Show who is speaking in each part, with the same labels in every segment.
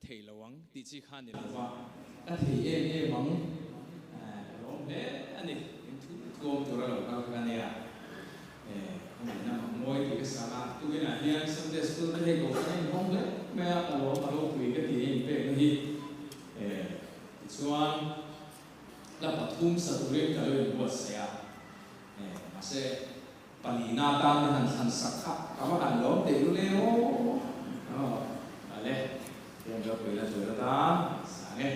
Speaker 1: thei lo ang tih chi kha a ni lo va, ka thei em em ang, ka lawm hle a ni, in thu tlawm tura lo kal kha ka nia, ka nihna mak mawi tih ka sak a, tukinah hian Sunday School te hei kohhran a inhawng hle mai a, ka lawm a ropui ka ti a inpekna hi, tichuan hla pathum sa turin ka lo inbuatsaih a, mahse Palina tan min han thlan sak kha ka va han lawm teh lul e aw. Aw ale, heng ropuina tur atan sang e.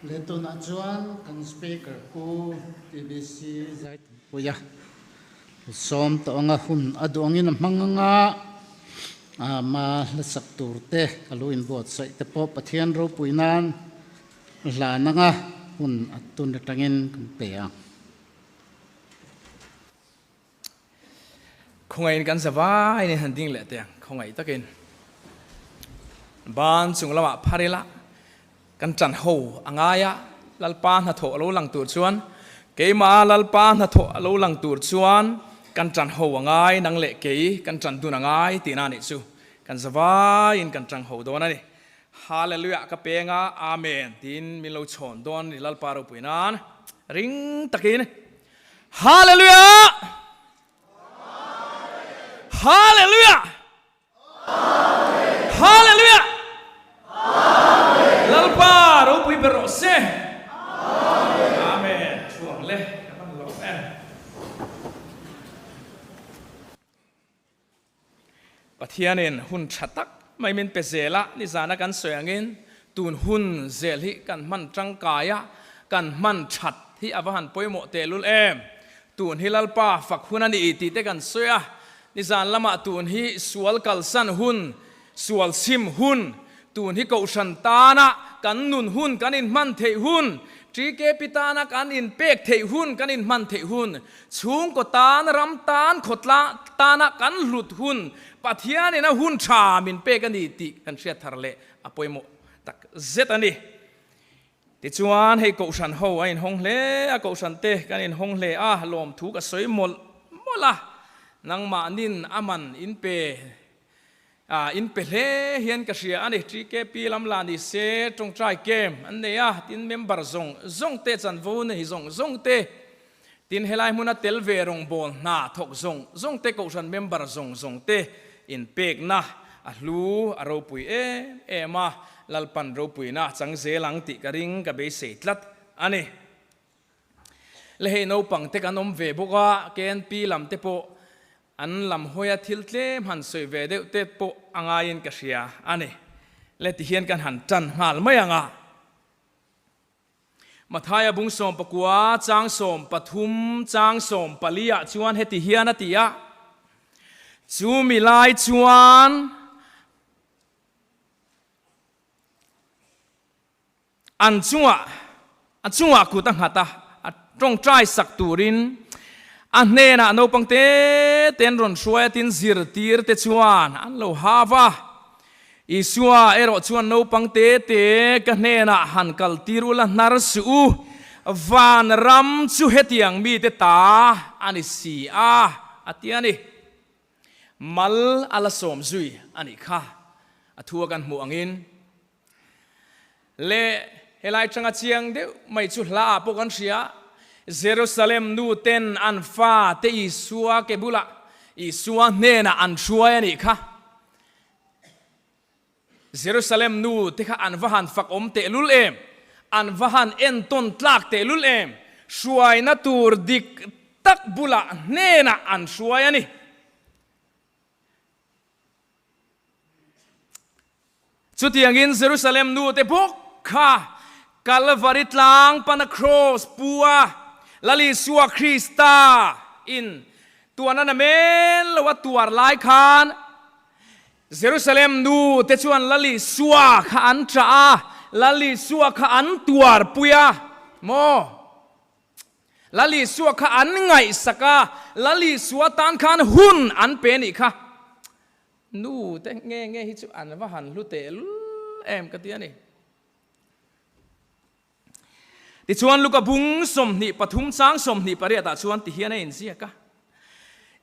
Speaker 2: Leh tunah chuan kan Speaker Pu TBC Zaitanpuia sawm tawh anga hun a duh angin a hmang anga ama hlasak tur te a lo inbuatsaih te pawh Pathian ropui nan hlan anga hun a tun atangin kan pe ang.
Speaker 1: Khawngaihin kan za vaiin han ding leh teh ang, khawngaih takin ban chung lamah phar ila. Kan ṭan ho a ngai a, Lalpa hnathawh a lo lang tur chuan, keimah Lalpa hnathawh a lo lang tur chuan kan ṭan ho a ngai, nang leh kei kan ṭan dun a ngai tihna a nih chu. Kan zavaiin kan ṭang ho dawn a ni. Hallelujah ka peng a, Amen tiin min lo chhawn dawn a ni Lalpa ropui nan. Ring takin Hallelujah! Hallelujah! Hallelujah! Lalpa ropui ber rawh se. Amen. Thuang le ka van lo em. Pathianin hun tha tak mai min pe zel a, nizana kan sawi angin tun hun zel hi kan hman tangkai a, kan hman that hi a va han pawimawh tehlul em. Tun hi Lalpa fak hun a ni tih te kan sawi a, nizan lamah tun hi sual kalsan hun, sual chim hun, tun hi kohhran tana kan nun hun kan inhman theih hun, TKP tana kan inpek theih hun kan inhman theih hun, chhungkaw tan, ram tan, khawtlang tana kan hlut hun, Pathianin a hun tha min pek a ni tih kan hriat thar leh a pawimawh tak zet a ni. Tichuan, hei Kohhran ho a inhawng hle a, Kohhran te kan inhawng hle a, lawmthu ka sawi mawlh mawlh a, nangmahnin a man in pe a, in pe hle hian ka hria a ni. TKP lam lah ni se tawngtai camp an nei a, tin member zawng zawng te chanvo nei zawng zawng te, tin helai hmuna tel ve rawngbâwl hna thawk zawng zawng te, Kohhran member zawng zawng te inpekna a hlu a ropui em em a, Lalpan ropuina a chang zel ang tih ka ring ka beisei tlat a ni. Le hei naupang te kan awm ve bawk a, KNP lam te pawh an lam hawia thil tlem han sawi ve deuh te pawh a ngaiin ka hria a ni. Le tihian kan han tan nghal mai ang a. Mathaia bung 19 chang 13 chang 14 ah chuan heti hian a ti a, Chu mi lai chuan, An chungah a chungah kut a nghat a, a tawngtai sak turin a hnenah naupang te te an rawn hruai a, tin zirtir te chuan an lo hav a. Isua erawh chuan naupang te te ka hnenah han kal tir ula hnar suh u, van ram chu hetiang mite ta a ni si a, a ti a ni. Mal a la sawm zui a nih kha a thu a kan hmuh angin. Le helai tanga chiang deuh mai chu hla ah pawh kan hria, Jerusalem nu ten an fa te Isua ke bulah Isua hnenah an hruai a nih kha. Jerusalem nu te kha an va han fak awm tehlul em? An va han entawn tlak tehlul em? Hruaina tur dik tak bulah hnenah an hruai a ni. Chutiangin Jerusalem nu te bawk kha Kalvari tlang pana Kraws pu a Lal Isua Krista in tuan a na men lo a tuar lai khan Jerusalem nu te chuan Lal Isua kha an ṭah a, Lal Isua kha an tuarpui a maw? Lal Isua kha an ngaihsak a, Lal Isua tan khan hun an pe nih kha. Nu te nge nge hi chu an va han hlu tehlul em ka ti a ni. Tichuan Luka bung 23 chang 28 ah chuan ti hian a inziak a,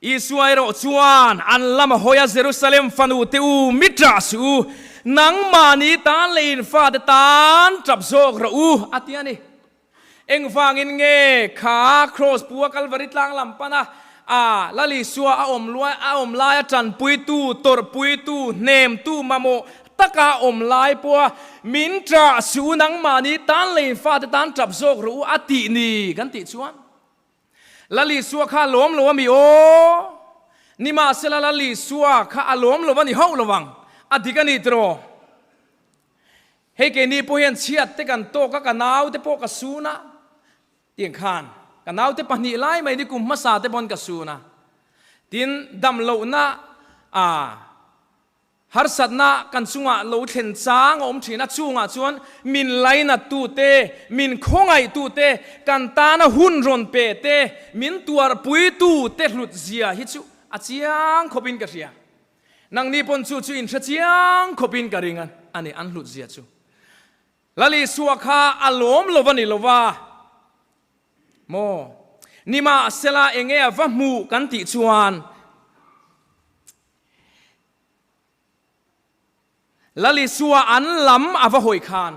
Speaker 1: Isua erawh chuan an lam a hawi a, Jerusalem fanu te u, mi ṭah suh u, nangmahni tan leh in fate tan ṭap zawk rawh u, a ti a ni. Engvangin nge kha Kraws pu a Kalvari tlang lam pana a Lal Isua a awm luai a awm laia ṭanpuitu, tawrhpuitu, hnemtu mamawh taka awm lai pawha min ṭah suh u nangmahni tan leh in fate tan ṭap zawk rawh u a tih ni kan tih chuan Lal Isua kha a lawm lo a mi aw? Nimahsela Lal Isua kha a lawm lo a ni hauh lo ang, a dik a ni tiraw? Hei keini pawh hian chhiat te kan tawk a, ka naute pawh ka sun a, Tiang khan ka naute pahnih lai mai ni kum hmasa te pawn ka sun a, tin damlohna a harsatna kan chungah lo thlen chang a awm thin a, chungah chuan min lainat tu te, min khawngaih tu te, kan tana hun rawn pe te, min tuarpui tu te hlut zia hi chu a chiang khawpin ka hria. Nangni pawn chu chu in hre chiang khawpin ka ring a ni an hlut zia chu. Lal Isua kha a lawm lo a ni lo va maw? Nimahsela enge a va hmuh kan tih chuan Lal Isua an lam a va hawi khan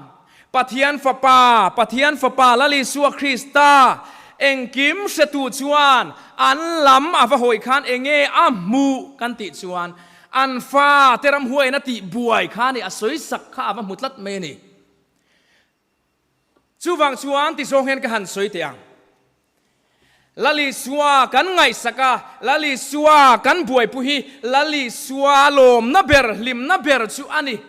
Speaker 1: Pathian Fapa, Pathian Fapa Lal Isua Krista engkim hretu chuan an lam a va hawi khan enge a hmuh kan tih chuan An fa te ramhuaiin a tih buai kha ni, a sawi sak kha a va hmu tlat mai a ni. Chuvang chuan ti zawng hian ka han sawi teh ang. Lalisua kan ngaihsak a, Lalisua kan buaipu hi Lalisua lawmna ber, hlimna ber chu a ni.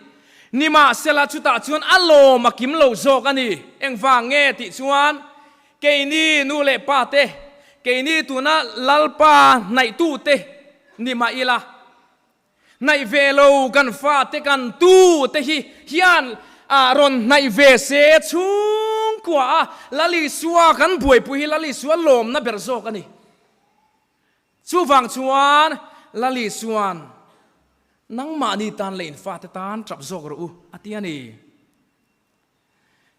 Speaker 1: Nimahsela chutah chuan a lawm a kim lo zawk a ni. Engvang nge tih chuan keini nu leh pa te, keini tuna Lalpa hnaihtute, Ni mah ila, hnaih ve lo kan fate kan tu te hi hian ah rawn hnaih ve se chhungkua a Lal Isua kan buaipui hi Lal Isua lawmna ber zawk a ni. Chuvang chuan Lal Isua'n nangmahni tan leh in fate tan tap zawk rawh u a ti a ni.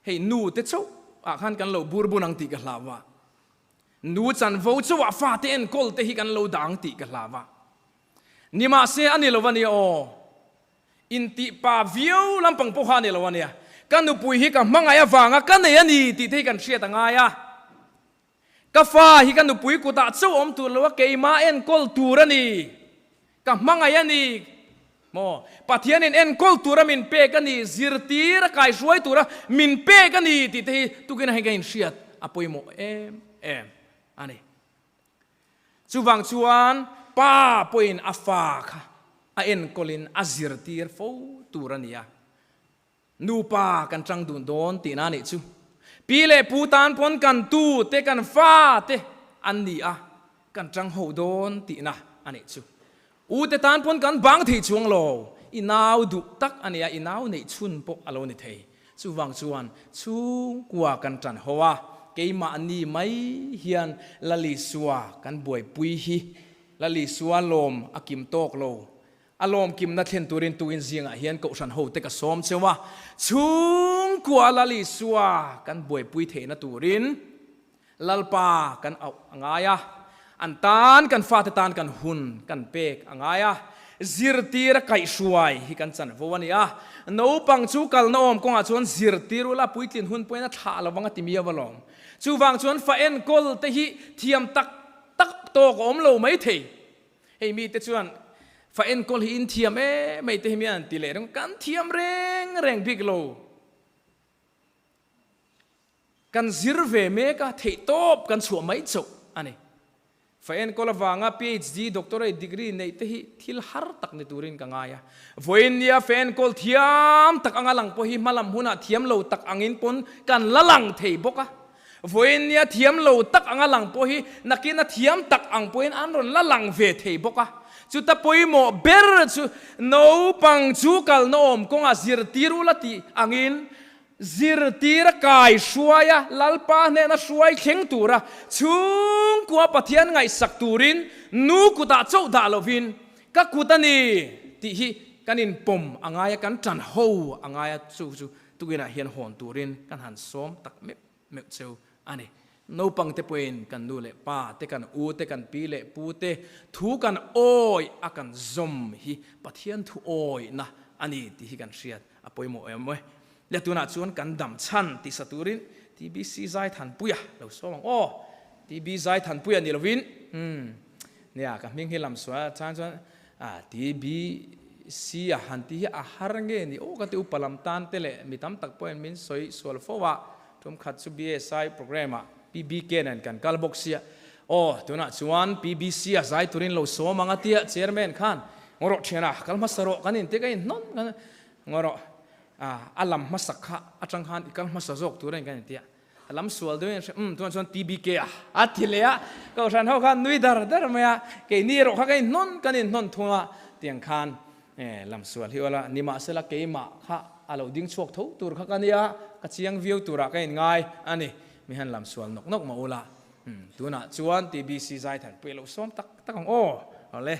Speaker 1: Hei nu te chauh ah khan kan lo bur bun ang tih ka hlau a, nu chanvo chauh ah fate enkawl te hi kan lo dah ang tih ka hlau a. Nimahse a ni lo a nia aw, intih pa viau lampang pawh kha a ni lo a nia, ka nupui hi ka hmangaih avanga ka nei a ni tih te hi kan hriat a ngai a. Ka fa hi ka nupui kutah chauh awm tur lo a, keimah enkawl tur a ni. Ka hmangaih a ni. Maw? Pathianin enkawl tura min pek a ni, zirtir a kaihruai tura min pek a ni tih te hi tukin a hei ka inhriat a pawimawh em em a ni. Chuvang chuan pa pawhin a fa kha a enkawlin a zirtir fo tur a ni a. Nupa kan tang dun dawn tihna anih chu. Pi leh pu tan pawn kan tu te kan fa te an ni a, kan tang ho dawn tihna anih chu. U te tan pawn kan bang thei chuang lo, i nau duh tak a nia, i nau neih chhun pawh a lo ni thei. Chuvang chuan chhungkua kan tan ho a, keimahni mai hian Lalisua kan buaipui hi Lalisua lawm a kim tawk lo. A lawmkimna thlen turin tuin zingah hian Kohhran hote ka sawm cheu a, chhungkua Lal Isua kan buaipui theihna turin Lalpa kan auh a ngai a, an tan kan fate tan kan hun kan pek a ngai a, zirtir a kaihhruai hi kan chanvo a ni a, naupang chu kalna awm kawngah chuan zirtir ula puitlin hun pawhin a thlah lo ang a ti miau alawm. Chuvang chuan fa enkawl te hi thiam tak tak tawk a awm lo maithei. Hei mite chuan fa enkawl hi in thiam em mai te hi mian an ti leh reng, kan thiam reng reng bik lo. Kan zir ve mek a, theih tawp kan chhuah mai chauh a ni. Fa enkawl avanga PhD, Doctorate degree neih te hi thil har tak ni turin ka ngai a. Vawiin nia fa enkawl thiam tak anga lang pawh hi hmalam hunah thiam lo tak angin pawn kan la lang thei bawk a. Vawiin nia thiam lo tak anga lang pawh hi nakin a thiam tak ang pawhin an rawn la lang ve thei bawk a. Chuta pawimawh ber chu naupang chu kalna awm kawngah zirtir ula tih angin zirtir a kai hruai a, Lalpa hnena hruai thleng tura chhungkua Pathian ngaihsak turin nu kutah chauh dah lovin ka kut a ni tih hi kan inpawm a ngai a, kan ṭan ho a ngai a, chu chu Tukinah hian hawn turin kan han sawm tak meuh meuh cheu a ni. Naupang te pawhin kan nu leh pa te, kan u te, kan pi leh pu te thu kan awi a kan zawm hi Pathian thu awihna a ni tih hi kan hriat a pawimawh em e. Le tunah chuan kan dam chhan tih sa turin TBC Zaithanpuia lo sawm ang aw. TB Zaithanpuia ni lovin umm nia ka hming hi lam sual a chang chuan A TBC a han tih hi a har nge ni aw ka ti upa lam tan te leh mi tam tak pawhin min sawi sual fo a, tum khat chu BSI programme ah PBK nen kan kal bawk sia aw tunah chuan PBC a zai turin lo sawm ang a tia chairman khan ngaw rawh thian a kal hmasa rawh kan inti ka inhnawn kan ngaw rawh a lam hmasak kha atang khan i kal hmasa zawk tur a ni kan intia. A lam sual deuhin a hre, umm tunah chuan TBK a a ti leh a, Kohhran ho khan nui dar dar mai a, keini erawh kha ka inhnawn kan inhnawn thung a, tiang khan eh lam sual hi awla nimahsela keimah kha a lo ding chhuak tho tur kha ka nia, ka chiang viau turah ka inngai a ni, mi han lam sual nawk nawk mah ula, umm tunah chuan TBC Zaithanpui a lo sawm tak tak ang aw, awle.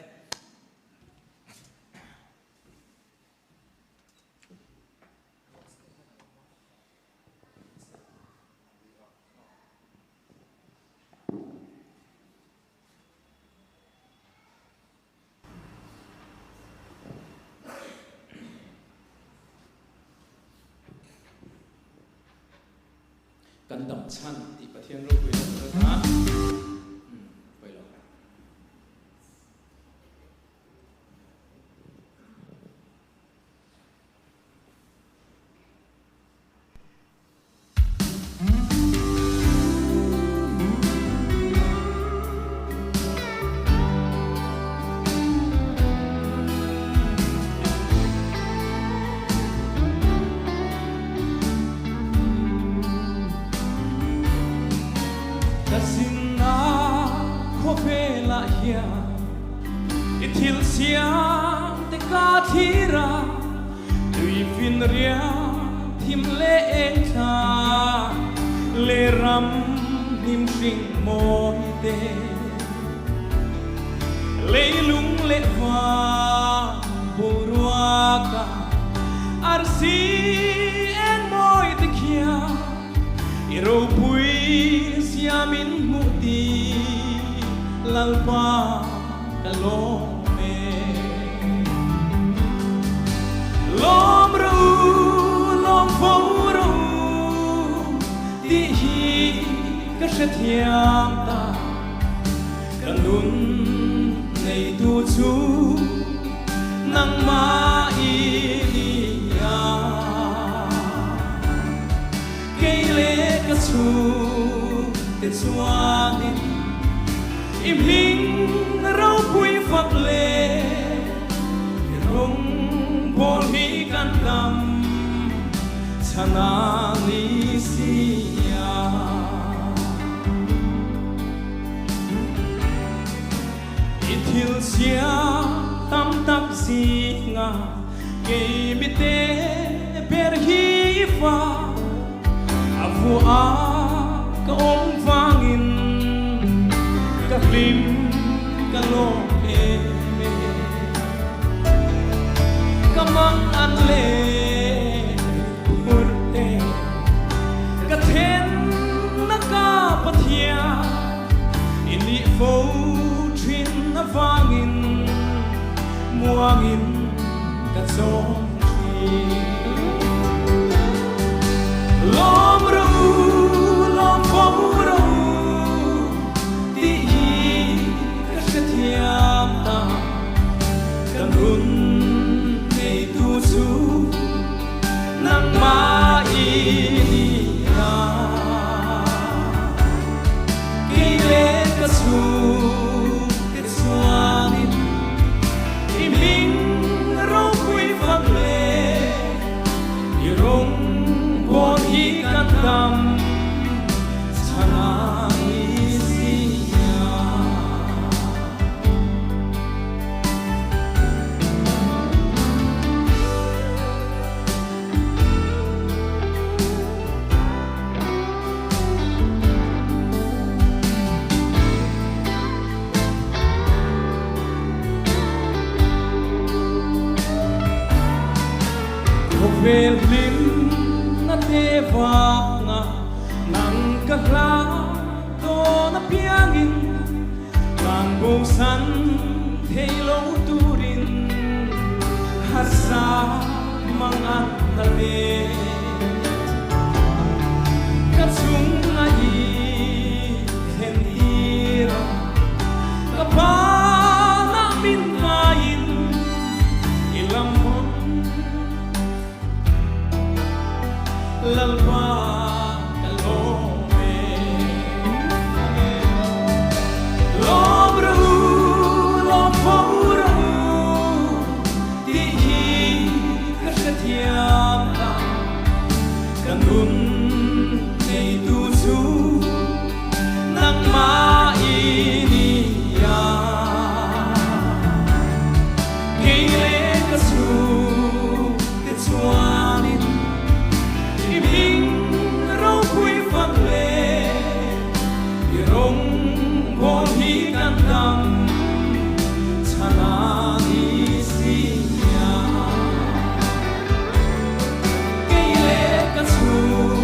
Speaker 1: Kan dam chhan tih Pathian ropui na tur atan pawi lo. Ka sinna khawvelah hian i thil siam te ka thlir a, Tuifin riah thim leh eng thla leh ram hnim hring mawi te, leilung leh van boruaka arsi eng mawi te khian i ropui siamin hmuh ti Lalpa ka lawm e. Lawm ro u, lawm fo ro u tih hi ka hrethiam ta. Ka nun neitu chu nangmah i ni a. Kei leh ka chhungte chuanin i hming ropui fak leh i rawngbawl hi kan dam chhan a ni si a. I thil chhia tam tak zinga kei mite ber hi i fa a vuah a ka awm vangin ka hlim ka lawm em e. Ka mang an leh phur te ka then na ka Pathian. I nih fo thin avangin muangin ka chawn thin. Lawm ro u, lawm fo ro u tih hi ka hrethiam ta. Ka nun neitu chu nangmah i ni a. Kei leh ka chhungte chuanin i hming ropui fak leh i rawngbâwl hi kan dam chhan a ni si a. Khawvel hlim na te vanga nang ka hla dawn apiangin tlan bosan thei lo turin harsa mang an na le. Ka chunga i thlen tir a, ka banah min ngaiin i lam hawn Lalpa ka lawm e. Lawm rawh u, lawm fo rawh u tih hi ka hrethiam ta. Ka nun neitu chu nangmah i ni a. Kei leh ka chhungte chuanin i hming ropui fak leh i rawngbâwl hi kan dam chhan a ni si a. Kei leh ka chhung.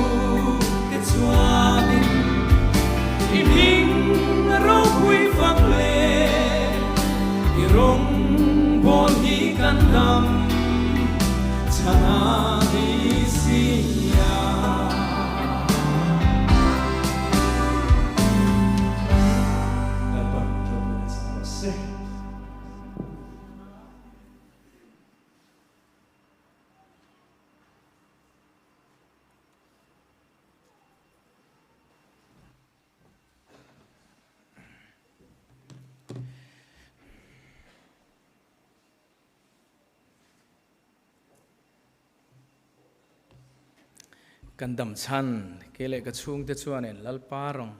Speaker 1: Kan dam chhan kei leh ka chhungte chuanin Lalpa rawng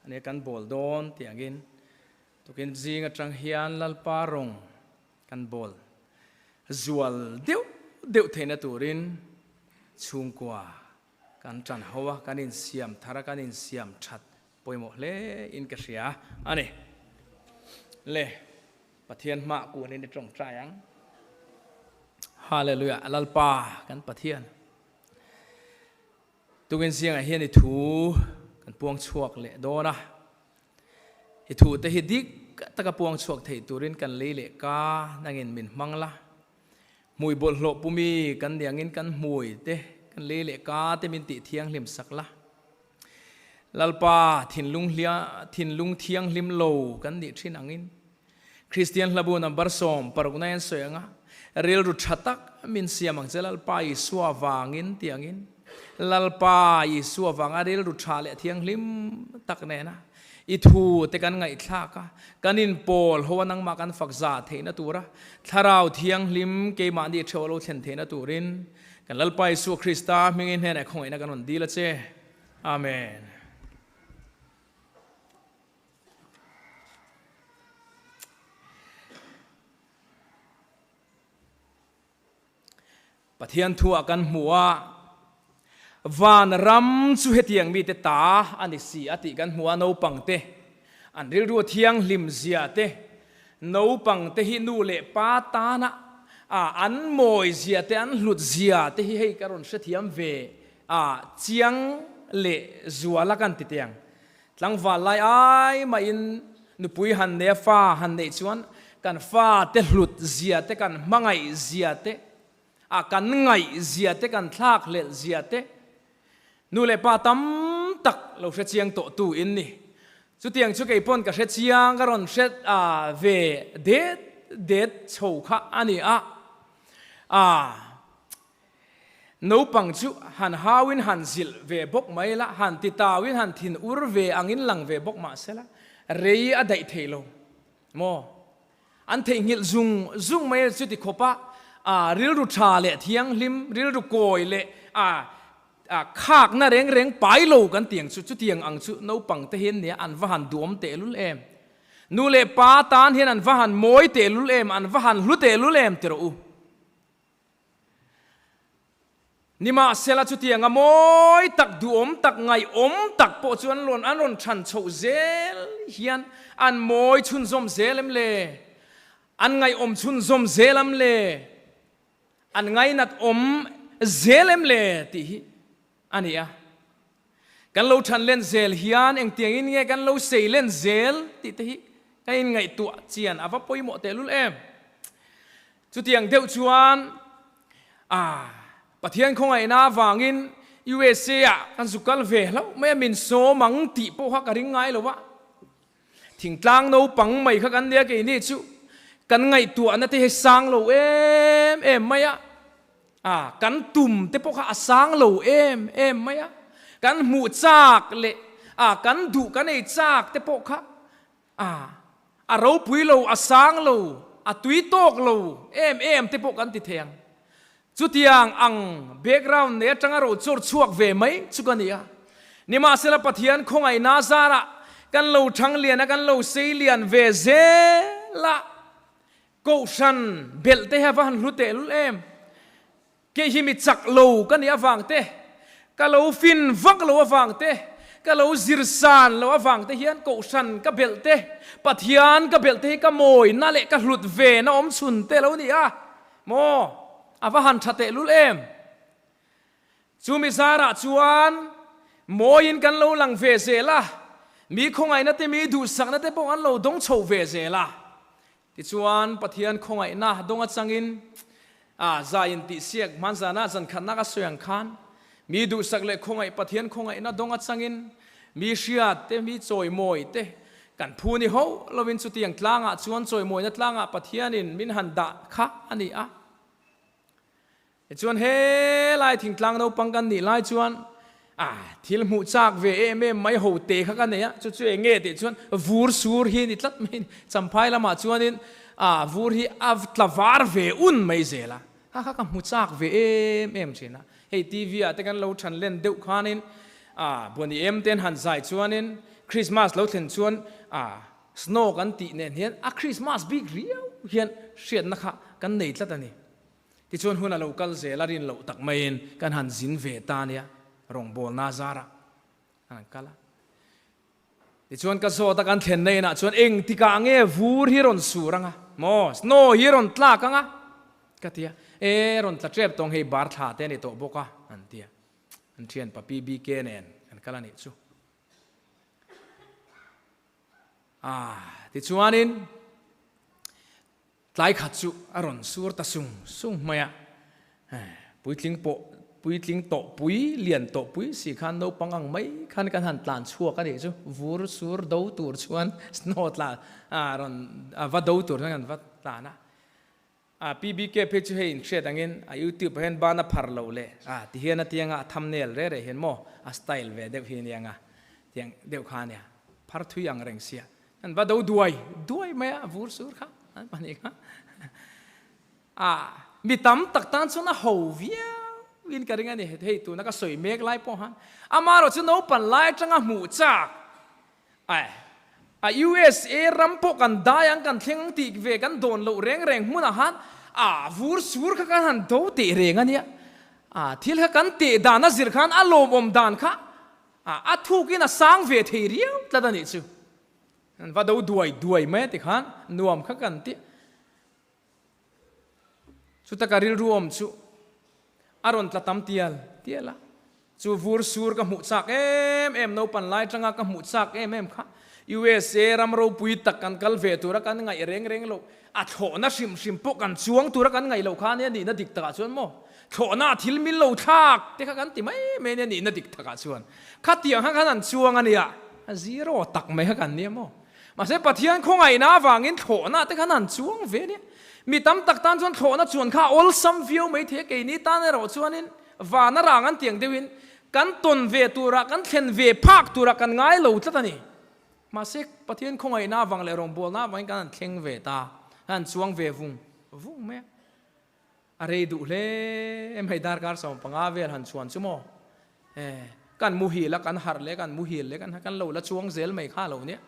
Speaker 1: a nia kan bawl dawn tih angin tukin zing atang hian Lalpa rawng kan bawl zual deuh deuh theihna turin chhungkua kan tan ho a, kan insiam thar a, kan insiam that pawimawh hle in ka hria a ni. Le Pathian hmah kunin i tawngtai ang. Hallelujah, Lalpa kan Pathian. Tukin zingah hian i thu kan puang chhuak leh dawn a. I thu te hi dik taka puang chhuak thei turin kan lei leh ka nangin min hmang la. Hmui bawlhhlawh pumi kan niangin kan hmui te kan lei leh ka te min tih thianghlim sak la. Lalpa thinlung hlia thinlung thianghlim lo kan nih thin angin Kristian hlabu number 16 in sawi anga rilru tha tak min siam ang che Lalpa Isua vangin ti angin Lalpa Isua vanga rilru tha leh thianghlim tak nena i thu te kan ngaihthlak a kan inpawl ho a nangmah kan fak za theihna tura thlarau thianghlim keimahni theuh a lo thlen theihna turin Kan Lalpa Isua Krista hmingin hnenah khawngaihna kan rawn dil a che. Amen. Pathian thu ah kan hmu a, van ram chu hetiang mite ta a ni si a tih kan hmu a, naupang te an rilru thianghlim zia te, Naupang te hi nu leh pa tana a an mawi zia te an hlut zia te hi hei ka rawn hrethiam ve a chiang leh zual a kan ti teh ang. Tlangval lai ai mahin nupui han nei a fa han neih chuan kan fa te hlut zia te kan hmangaih zia te a kan ngaih zia te kan thlak hlelh zia te Nu leh pa tam tak lo hre chiang tawh tu in ni. Chutiang chu kei pawn ka hre chiang, ka rawn hre ve det det chho kha a ni a. Aa, naupang chu han hauin han zilh ve bawk mai la, han ti tauin han thin ur ve angin lang ve bawk mah se la, rei a daih thei lo maw? An theihnghilh zung zung mai a chuti khawp a, a rilru tha leh thianghlim, rilru kawi leh a khakna reng reng pai lo kan tiang chu, chutiang ang chu naupang te hian nia an va han duhawm tehlul em. Nu leh pa tan hian an va han mawi tehlul em, an va han hlu tehlul em ti rawh u. Nimahsela chutianga mawi tak, duhawm tak, ngaihawm tak pawh chu an rawn an rawn chhan chhoh zel hian an mawi chhunzawm zel em le? An ngaihawm chhunzawm zel am le? An ngainat awm zel em le? tih hi a ni a. Kan lo chhan len zel hian engtiangin nge kan lo sei len zel tih te hi ka inngaihtuah chian a va pawimawh tehlul em. Chutiang deuh chuan a Pathian khawngaihna avangin USA ah kan zu kal ve hlauh mai a, min sawm ang tih pawh kha ka ring ngai lo a. Thingtlang naupang mai kha kan nia keini chu kan ngaihtuahna te hi sang lo em em mai a, a kan tum te pawh kha a sang lo em em mai a, kan hmuh chak leh a kan duh kan ei chak te pawh kha A, a ropui lo, a sang lo, a tui tawk lo em em te pawh kan ti thei ang. Chutiang ang background nei atanga ro chawr chhuak ve mai chu ka ni a. Nimahsela Pathian khawngaihna zarah kan lo thang lian a, kan lo sei lian ve zel a, Kohhran belh te hi a va han hlu tehlul em. Kei hi mi chak lo ka nih avang te, ka lo fin vak lo avang te, ka lo zir san lo avang te hian Kohhran ka belh te, Pathian ka belh te hi ka mawina leh ka hlut ve na awm chhun te lo ni a maw? A va han tha tehlul em! Chu mi zarah chuan mawiin kan lo lang ve zel a, mi khawngaihna te, mi duhsakna te pawh an lo dawng chho ve zel a. Tichuan, Pathian khawngaihna dawng atangin a zai intihsiak hmanzana zankhatna ka sawi ang khan, mi duhsak leh khawngaih Pathian khawngaihna dawng atangin mi hriat te, mi chawimawi te kan phu ni hauh lovin chutiang tlangah chuan chawimawina tlangah Pathianin min han dah kha a ni a. Tichuan helai thingtlang naupang kan nih lai chuan a thil hmuh chak ve em em mai ho te kha ka nei a, chu chu eng nge tih chuan vur sur hi a ni tlat mai a ni. Champhai lamah chuanin a vur hi a tla var ve un mai zel a, kha kha ka hmu chak ve em em thin a. Hei TV ah te kan lo than len deuh khanin ah Buani em ten han zai chuanin Christmas lo thlen chuan ah snow kan tih nen hian a Christmas bik riau hian hriatna kha kan nei tlat a ni. Tichuan hun a lo kal zel a rin loh tak maiin kan han zin ve ta nia rawngbawlna zarah kan han kal a. Tichuan ka zawt a kan thlenna inah chuan engtikah nge vur hi rawn sur anga maw snow hi rawn tlak anga ka ti a, e rawn tla tep tawng hei bar thla te a ni tawh bawk a an ti a, an thianpa PBK nen kan kal a nih chu. Ah tichuanin Tlai khat chu a rawn sur ta sung sung mai a, puitling pawh puitling tawh pui lian tawh pui si khan naupang ang mai khan kan han tlan chhuak a nih chu, vur sur do tur chuan snow tla a rawn va do tur chuan kan va tlan a. A PBK phei chu hei inhriat angin a YouTube ah hian ban a phar lo leh a ti hian a tianga a thumbnail reh reh hian maw a style ve deuh hi ania nga tiang deuh kha ania phar thui ang reng sia. An va do duai duai mai a, vur sur kha an pahnih kha. A mi tam tak tan chuan a ho viau in ka ring a ni, hei tuna ka sawi mek lai pawh han. Amaherawh chu naupan lai atanga hmuh chak ai a USA ram pawh kan dai ang kan thleng ang tih ve kan dawn loh reng reng hmunah han a vur sur kha kan han do teh reng a nia. A thil kha kan teh dan a zir khan a lawmawm dan kha A a thukin a sang ve thei riau tlat a nih chu. An va do duai duai mai a ti khan nuam kha kan ti. Chuta ka rilru awm chu a rawn tla tam tial tial a. Chu vur sur ka hmuh chak em em naupan lai tanga ka hmuh chak em em kha USA ram ropui tak kan kal ve tura kan ngaih reng reng loh a thlawhna hrim hrim pawh kan chuang tura kan ngaih loh kha ania nihna dik takah chuan maw Thlawhna a thil mil lo thlak te kha kan ti mai mai ania nihna dik takah chuan khatiang kha khan an chuang ania a zero tak mai kha kan nia maw. Mahse Pathian khawngaihna avangin thlawhna te khan an chuang ve ania. Mi tam tak tan chuan thlawhna chuan kha a awlsam viau mai thei a, keini tan erawh chuanin vana rang an tiang deuhin kan tawn ve turah kan thlen ve phak turah kan ngai lo tlat a ni. Mahse Pathian khawngaihna avang leh rawngbawlna avangin kan han thleng ve ta, kan han chuang ve vung vung mai a. A rei duh hle mai darkar 15 vel han chhuan chu maw e kan muhil a kan harh leh kan muhil leh kan kan lo la chuang zel mai kha lo nia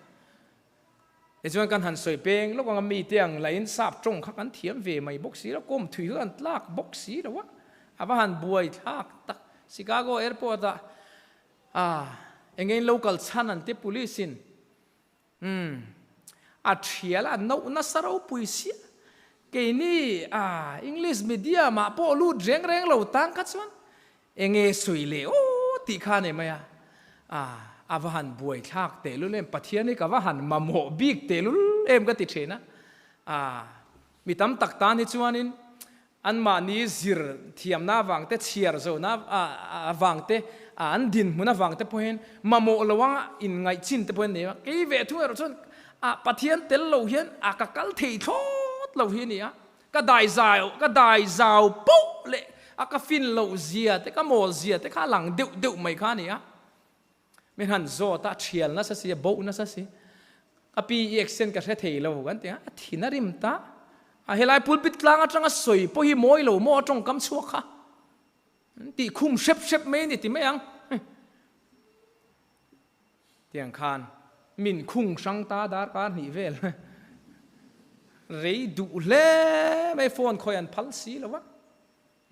Speaker 1: tichuan kan han sawi peng lawk anga mite ang la in sap tawng kha kan thiam ve mai bawk si lo kawm thui kha kan tlak bawk si lo a a va han buai thlak tak Chicago airport ah a eng nge in lo kal chhan an ti police in Umm. A thial a noh nasa ropui sia. Keini a English medium ah pawh lut reng reng lo tang kha chuan enge sawi leh aw tih kha a nei mai a. A a va han buai thlak tehlul em, Pathian hi ka va han mamawh bik tehlul em ka ti thin a. A mi tam tak tan hi chuanin Anmahni zir thiamna avang te, chhiar zona avang te, an dinhmun avang te pawhin mamawh lo anga inngaihchin te pawhin nei a. Kei ve thung erawh chuan a Pathian tel lo hian a ka kal thei thlawt lo hi a ni a. Ka dai zau, ka dai zau poh leh a ka fin loh zia te, ka mawl zia te kha a lang deuh deuh mai kha a ni a. Min han zawt a, thial nasa si, a boh nasa si. Ka pi i accent ka hre thei lo kan ti a, a thin a rim ta. A helai pulpit tlang atanga sawi pawh hi mawi lo maw a tawngkam chhuak kha. An tih khum hrep hrep mai a ni ti mai ang. Tiang khan min khung hrang ta darkar hnih vel. Rei duh hle mai phone khawi an phal si lo a.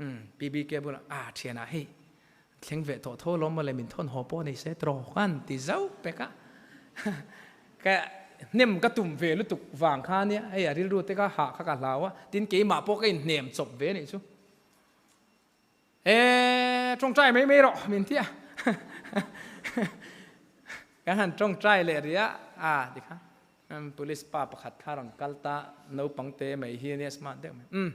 Speaker 1: Umm PBK bulah ah thianah hei thleng ve tawh tho lawm mawle min thawn haw pawh nei se tiraw kan ti zauh pek a ka hnem ka tum ve lutuk vang kha ania hei a rilru te kha hah kha ka hlau a tin keimah pawh ka inhnem chawp ve anih chu e tawngtai mai mai rawh min ti a kan han tawngtai leh rih a a tikha Police pa pakhat kha rawn kal ta, naupang te mai hi ania smart deuh mai. Umm,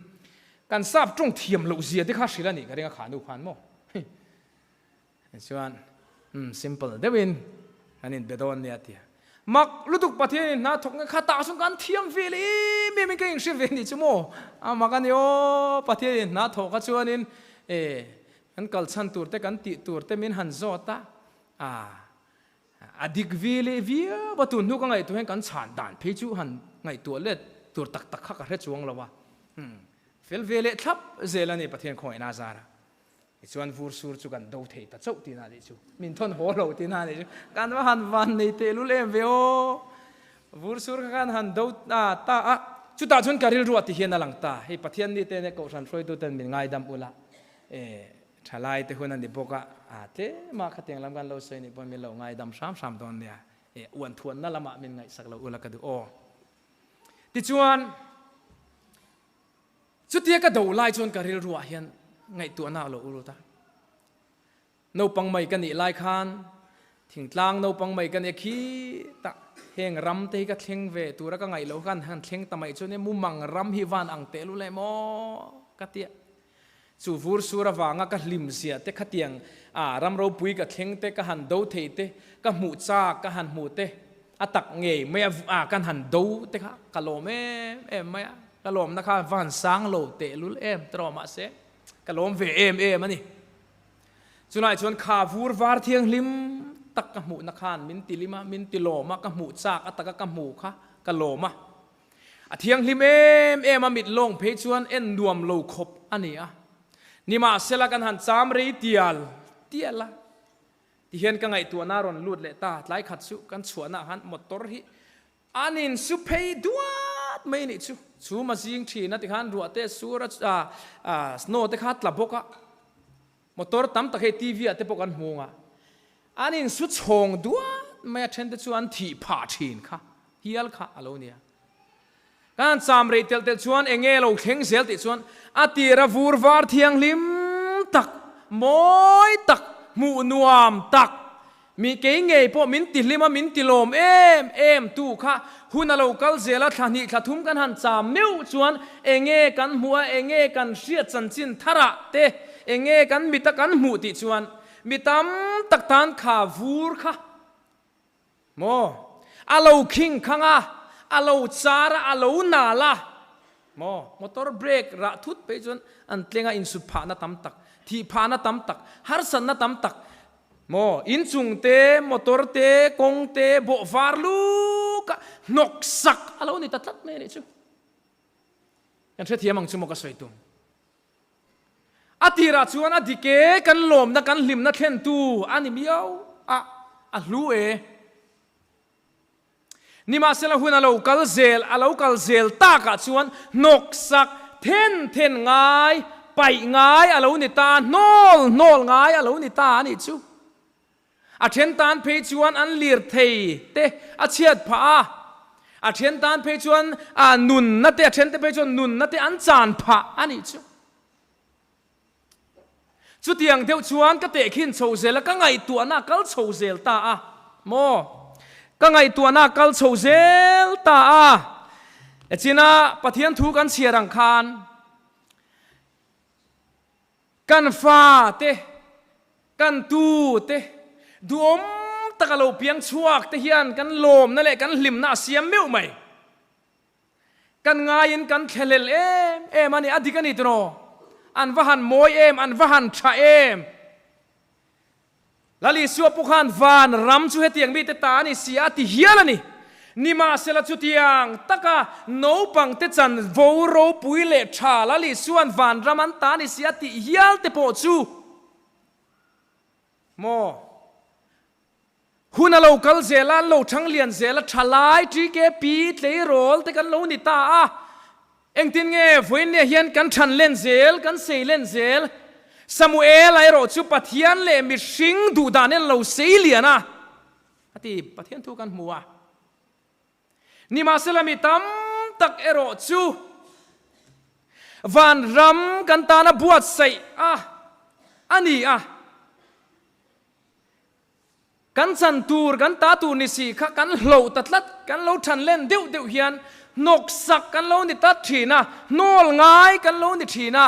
Speaker 1: kan sap tawng thiam loh zia te kha hrilh a nih ka ring a kha nu khan maw. Chuan, umm, simple deuhin kan inbe dawn nia tia. Mak lutuk Pathian in hna thawk nge kha tah chuan kan thiam ve leh em em in ka inhre ve nih chu maw. A mak a ni aw, Pathian in hna thawh kha chuanin e kan kal chhan tur te kan tih tur te min han zawt a, ah A dik ve leh viau a, tun hnu ka ngaihtuah hian kan chhan dan phei chu han ngaihtuah let tur tak tak kha ka hre chuang lo a, fel ve leh thlap zel a ni Pathian khawngaihna a zar a. Tichuan vur sur chu kan do thei ta chauh tihna nih chu. Min thawn haw lo tihna nih chu. Kan va han van nei tehlul em ve aw. Vur sur kha khan han do ta a. Chutah chuan ka rilru ah ti hian a lang ta. Hei Pathian ni te nia Kohhran hruaitu ten min ngaidam ula e thalai te hun a ni bawk a, a tlem a khatiang lam kan lo sawi nih pawhin min lo ngaidam hram hram dawn nia. E uan thuanna lamah min ngaihsak lo ula ka duh aw. Tichuan. Chutia ka do lai chuan ka rilruah hian ngaihtuahna a lo urut a. Naupang mai ka nih lai khan thingtlang naupang mai ka nia khitah heng ram te hi ka thleng ve tura ka ngaih loh khan han thleng ta mai chuan mumang ram hi van ang teh lul em aw ka tia. Chu vur sur avanga ka hlim zia te khatiang a ram ropui ka thleng te ka han do thei te ka hmuh chak ka han hmuh te A tak ngei mai a a kan han do te kha ka lawm em em mai a, ka lawmna kha va han sang lo tehlul em tawh mahse ka lawm ve em em a ni. Chulai chuan kha vur var thianghlim tak ka hmuhna khan min ti lim a, min ti lawm a, ka hmuh chak a taka ka hmu kha ka lawm a. A thianghlim em em a, mit lawng phei chuan en nuam lo khawp a ni a. Nimahsela kan han cham rei tial tial a. Tihian ka ngaihtuahna a rawn lut leh ta, tlai khat chu kan chhuahna ah khan motor hi an in su phei duat mai nih chu, chhum a zing thin a tikhan ruah te sur a ah snow te kha tla bawk a, motor tam tak hei TV ah te pawh kan hmu ang a, an in su chhawng duat mai a then te chu an thih phah thin kha hial kha a lo nia. Kan cham rei telh telh chuan eng nge lo thleng zel tih chuan a tira vur var thianghlim tak, mawi tak, hmuh nuam tak, mi kei ngei pawh min ti hlim a, min ti lawm em em tu kha hun a lo kal zel a, thla hnih thla thum kan han cham meuh chuan eng nge kan hmuh a, eng nge kan hriat chanchin tharah te, eng nge kan mit a kan hmuh tih chuan mi tam tak tan kha vur kha Maw? A lo khing khang a, a lo char a, a lo nal a. Maw? Motor brake rah thut phei chuan an tleng a, insut phahna tam tak, thih phahna tam tak, harsatna tam tak. Maw? Inchung te, motor te, kawng te, bawh var luk a, hnawk sak a lo ni ta tlat mai a nih chu. Kan hrethiam ang chu maw ka sawi tum. A tirah chuan a dik e, kan lawmna kan hlimna thlentu a ni miau a, a hlu e. Nimahsela hun a lo kal zel, a lo kal zel takah chuan hnawksak then then ngai, paih ngai a lo ni ta, hnawl hnawl ngai a lo ni ta a nih chu. A then tan phei chuan an lirthei te a chhiat phah a, a then tan phei chuan a nunna te, a then te phei chuan nunna te an chan phah a nih chu. Chutiang deuh chuan ka tehkhin chho zel a, ka ngaihtuahna a kal chho zel ta a maw? Ka ngaihtuahna a kal chho zel ta a. Echina Pathian thu kan chhiar ang khan Kan fa te, kan tu te, duhawm taka lo piang chhuak te hian kan lawmna leh kan hlimna a siam meuh mai. Kan ngaiin kan thlahlel em em a ni, a dik a ni tiraw? An va han mawi em, an va han tha em? Lal Isua pawh khan van ram chu hetiang mite ta a ni si a ti hial a ni. Nimahsela chutiang taka naupangte chanvo ropui leh tha Lal Isua'n van ram an ta a ni si a tih hial te pawh chu maw hun a lo kal zel a, an lo thang lian zel a, thalai, TKP, tleirawl te kan lo ni ta a. Engtin nge vawiinniah hian kan than len zel, kan sei len zel? Samuela erawh chu Pathian leh mihring duh dan en lo sei lian a, a ti. Pathian thu kan hmu a. Nimahsela mi tam tak erawh chu van ram kan tana buatsaih a a ni a. Kan chan tur, kan ta tur ni si kha kan hloh ta tlat, kan lo than len deuh deuh hian hnawksak kan lo ni tlat thin a, hnawl ngai kan lo ni thin a.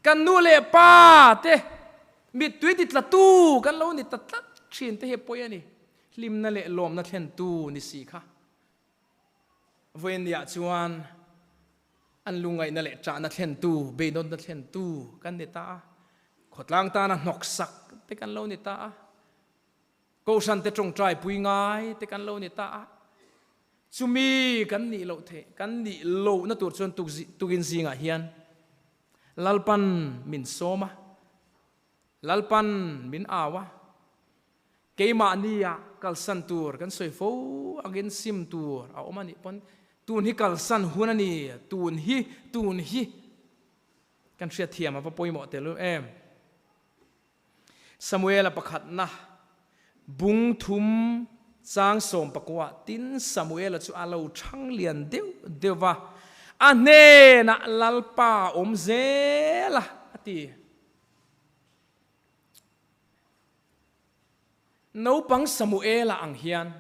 Speaker 1: Kan nu leh pa te mittui ti tlatu kan lo ni ta tlat thin te hi a pawi a ni. Hlimna leh lawmna thlentu ni si kha. Vawiinniah chuan an lungngaihna leh ṭahna thlentu, beidawnna thlentu kan ni ta a, khawtlang tana hnawksak te kan lo ni ta a, kohhran te ṭawngṭai pui ngai te kan lo ni ta a, chumi kan nih loh theih, kan nih lohna tur chuan tukin zingah hian Lalpan min sawm a. Lalpan min au a, keimahnia kalsan tur kan sawi fo angin sim tur a awm a nih pawn tun hi kalsan hun a ni, tun hi, tun hi kan hriatthiam a va pawimawh tel em. Samuela pakhatna bung thum chang 14 tin Samuela chu a lo thang lian deuh deuh va, a hnenah Lalpa awm zel a, a ti. Naupang Samuela ang hian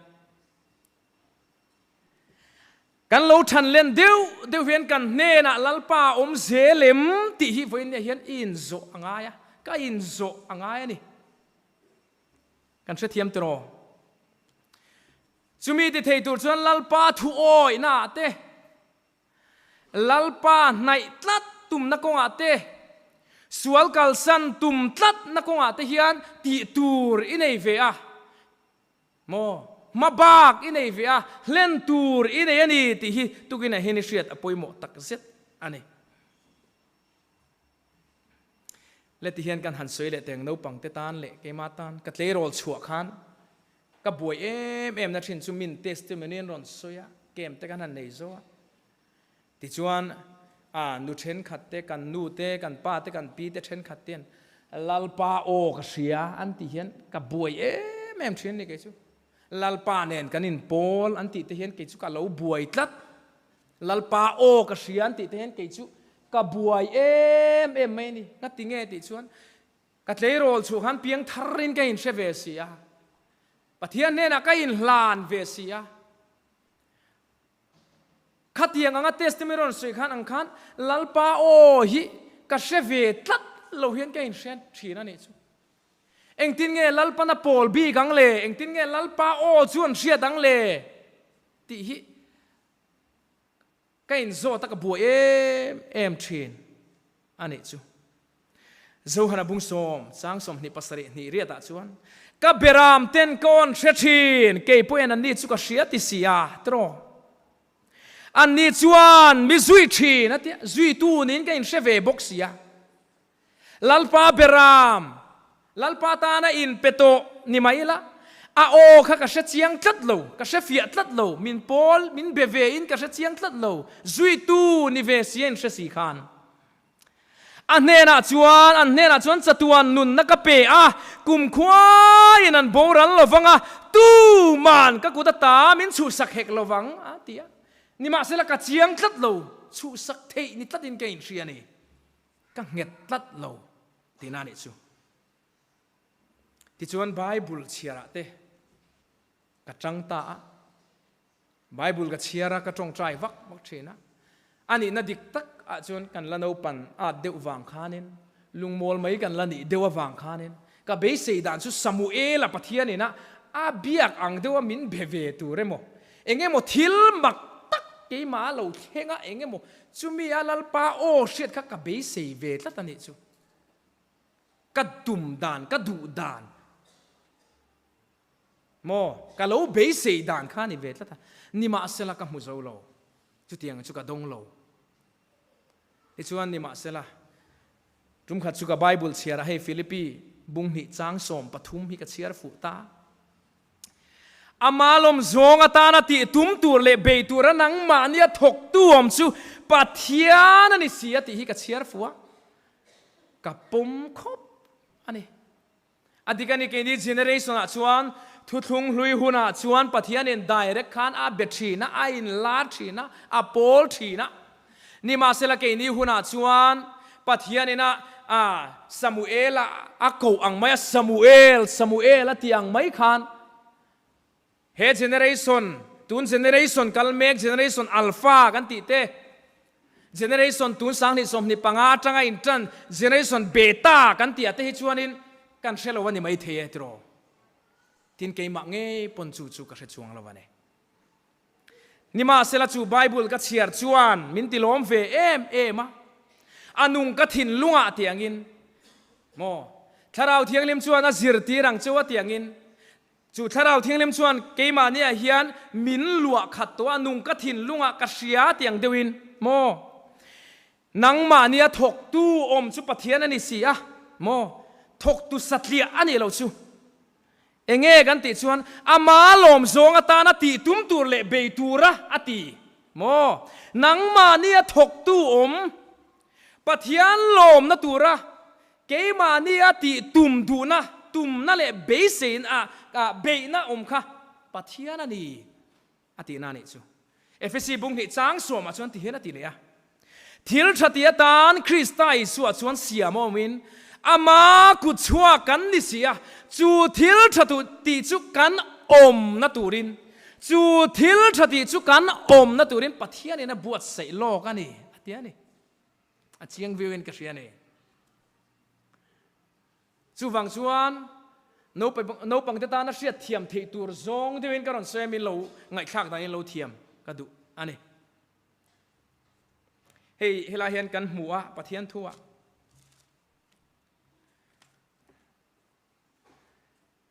Speaker 1: Kan lo than len deuh deuh hian kan hnenah Lalpa awm zel em tih hi vawiin nia hian i inzawh a ngai a, ka inzawh a ngai a ni. Kan hrethiam tiraw? Chumi ti thei tur chuan Lalpa thu awihna ah te, Lalpa hnaih tlat tumna kawngah te, sual kalsan tum tlatna kawngah te hian tih tur i nei ve a. Maw? Hma bak i nei ve a, hlen tur i nei a ni tih hi tukinah hian i hriat a pawimawh tak zet a ni. Le ti hian kan han sawi leh teng naupang te tan leh keimah tan ka tleirawl chhuah khan ka buai em em na thin chu min testimony an rawn sawi a, camp te kan han nei zo a. Tichuan a nu thenkhat te, kan nu te, kan pa te, kan pi te thenkhat te hian Lalpa aw ka hria an tih hian ka buai em em thin a ni kei chu. Lalpa nen kan inpawl an tih te hian kei chu ka lo buai tlat. Lalpa aw ka hria an tih te hian kei chu ka buai em em mai a ni. Ngati nge tih chuan ka tleirawl chhuah khan piang tharin ka inhre ve si a, Pathian hnenah ka inhlan ve si a. Khatiang anga testimony rawn sawi khan ang khan Lalpa aw hi ka hre ve tlat lo hian ka inhre thin a nih chu. Engtin nge Lalpana pawl bik ang le, engtin nge Lalpa aw chu an hriat ang le tih hi ka inzawt a ka buai em em thin a nih chu. Zohana bung sawm, chang 27 hnih riatah chuan, Ka beram ten ka awn hre thin, kei pawhin anni chu ka hria ti si a, tiraw? Anni chuan mi zui thin a tia, zuitu niin ka inhre ve bawk si a. Lalpa beram, Lalpa tana inpe tawh ni mai ila, a aw kha ka hre chiang tlat lo, ka hre fiah tlat lo, min pawl, min be ve in ka hre chiang tlat lo, zuitu ni ve si a inhre si khan. A hnenah chuan, an hnenah chuan chatuan nunna ka pe a, kumkhuaiin an boral lo vang a, tuman ka kut ata min chhuhsak hek lo vang, a ti a. Nimahsela ka chiang tlat lo, chhuhsak theih ni tlatin ka inhria a ni. Ka nghet tlat lo tihna a nih chu. Tichuan Bible chhiarah te ka tang ta a. Bible ka chhiar a, ka tawngtai vak vak thin a. A nihna dik tak ah chuan kan la naupan at deuh vang khanin, lungmawl mai kan la nih deuh avang khanin, ka beisei dan chu Samuela Pathian ina a biak ang deuha min be ve tur emaw, eng emaw thil mak tak keimah a lo thleng a, eng emaw chumi a Lalpa aw hriat kha ka beisei ve tlat a nih chu. Ka tum dan, ka duh dan. Maw? Ka lo beisei dan kha a ni ve tlat a, nimahsela ka hmu zo lo, chutiang chu ka dawng lo. Tichuan, nimahsela, tumkhat chu ka Bible chhiarah hei Philippi bung hnih chang 13 hi ka chhiar fuh ta. Ama lawm zawng atana tih tum tur leh bei tura nangmahnia thawktu awm chu Pathian a ni si a tih hi ka chhiar fuh a, ka pawm khawp a ni. A dik a ni, keini generation ah chuan thuthlung hlui hunah chuan Pathianin direct khan a be thin a, a inlar thin a, a pawl thin a. Nimahsela keini hunah chuan Pathianin a a Samuel a a koh ang mai a, Samuel, Samuel a tih ang mai khan He generation, tun generation kal mek, generation alpha kan tih te, generation tun 2025 atanga intan generation beta kan tih ah te hi chuanin kan hre lo a ni maithei e tiraw? Tin keimah ngei pawn chu chu ka hre chuang lo a ni. Nimahsela chu Bible ka chhiar chuan min ti lawm ve em em a, a nung ka thinlungah tiangin maw Thlarau Thianghlim chuan a zirtir ang cheu a tiangin Chu Thlarau Thianghlim chuan keimahniah hian min luah khat tawh a, nung ka thinlungah ka hria tiang deuhin maw? Nangmahnia thawktu awm chu Pathian a ni si a maw? Thawktu satliah a nih loh chu. Enge kan tih chuan ama lawm zawng atana tih tum tur leh bei tura a ti maw? Nangmahnia thawktu awm Pathian lawmna tura keimahnia tih tum duhna, tumna leh beisein a beihna awm kha Pathian a ni a tihna a nih chu. Efesi bung hnih chang sawmah chuan ti hian a ti leh a, Thil tha ti atan Krista Isua chuan siam a awmin ama kut chhuak kan ni si a, chu thil tha tih chu kan awmna turin, chu thil tha tih chu kan awmna turin Pathianin a buatsaih lawk a ni, a ti a ni. A chiang viauin ka hria a ni. Chuvang chuan naupangte tana hriat thiam theih tur zawng deuhin ka rawn sawi a, min lo ngaihthlak danin lo thiam ka duh a ni. Hei helai hian kan hmu a Pathian thu ah.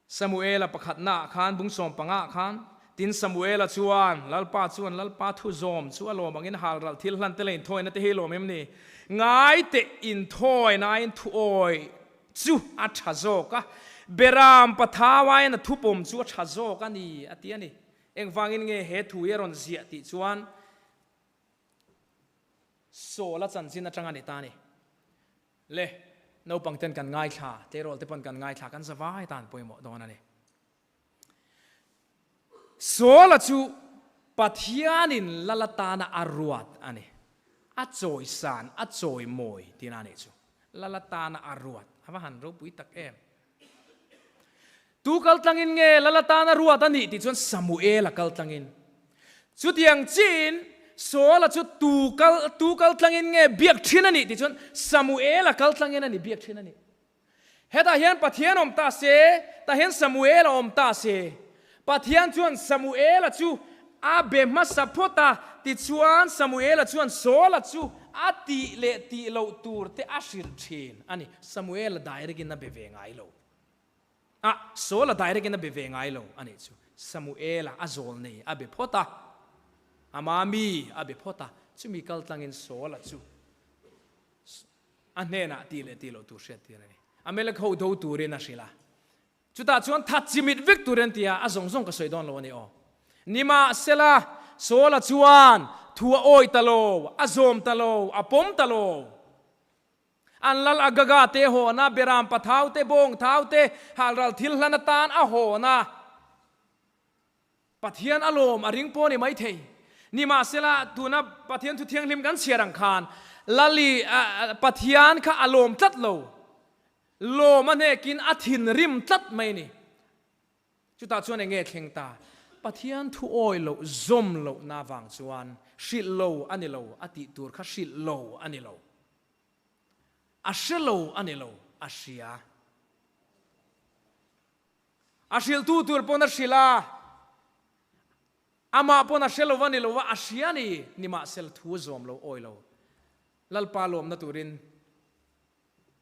Speaker 1: Samuela pakhatna ah khan bung sawm panga ah khan tin Samuela chuan Lalpa chuan Lalpa thu zawm chu a lawm angin halral thil hlan te leh inthawina te hi lawm em ni? Ngai teh inthawina aiin thu awi chu a tha zawk a, Beram pathau aiin a thupawm chu a tha zawk a ni a ti a ni. Engvangin nge he thu hi a rawn ziah tih chuan Saul-a chanchin atanga ni ta a ni. Le, naupang ten kan ngaithla, tleirawl te pawn kan ngaithla, kan zavai tan pawimawh dawn a ni. Saul-a chu Pathianin lal atana a ruat a ni. A chawisan, a chawimawi tihna a nih chu. Lal atana a ruat, a va han ropui tak em. Tu kal tlangin nge lal atana ruat a nih tih chuan Samuel a kal tlangin. Chutiang chiin Saul-a chu tu kal tu kal tlangin nge biak thin a nih tih chuan Samuel a kal tlangin a ni biak thin a nih. Hetah hian Pathian awm ta se, tah hian Samuel a awm ta se. Pathian chuan Samuel-a chu a be hmasa phawt a, tichuan Samuel-a chuan Saul-a chu a tih leh tih loh tur te a hrilh thin a ni. Samuel-a direct-in a be ve ngai lo. A, Saul-a direct-in a be ve ngai lo a nih chu. Samuel-a a zawl nei a be phawt a, ama mi a be phawt a, chumi kal tlangin Saul-a chu a hnenah tih leh tih loh tur hriat tir a ni. Amalek ho do turin a hrilh a. Chutah chuan that chimit vek tur an ti a, a zawng zawng ka sawi dawn lo a ni aw. Nimahsela, Saul-a chuan thu a awi ta lo, a zawm ta lo, a pawm ta lo. An lal Agaga te hawn a, Beram pathau te, bawng thau te, halral thil hlan atan a hawn a. Pathian a lawm a ring pawh a ni maithei. Nimahsela, tuna Pathian thu thianghlim kan chhiar ang khan, Lali, Pathian kha a lawm tlat lo. Lawm a hnekin a thinrim tlat mai a ni. Chutah chuan eng nge thleng ta? Pathian thu awi loh zawm lohna vang chuan hrilh lo a ni lo, a tih tur kha hrilh lo a ni lo. A hre lo a ni lo, a hria. A hrilhtu tur pawn a hrilh a, amah pawn a hre lo a ni lo a, a hria a ni. Nimahsela thu a zawm lo, awi lo. Lalpa lawmna turin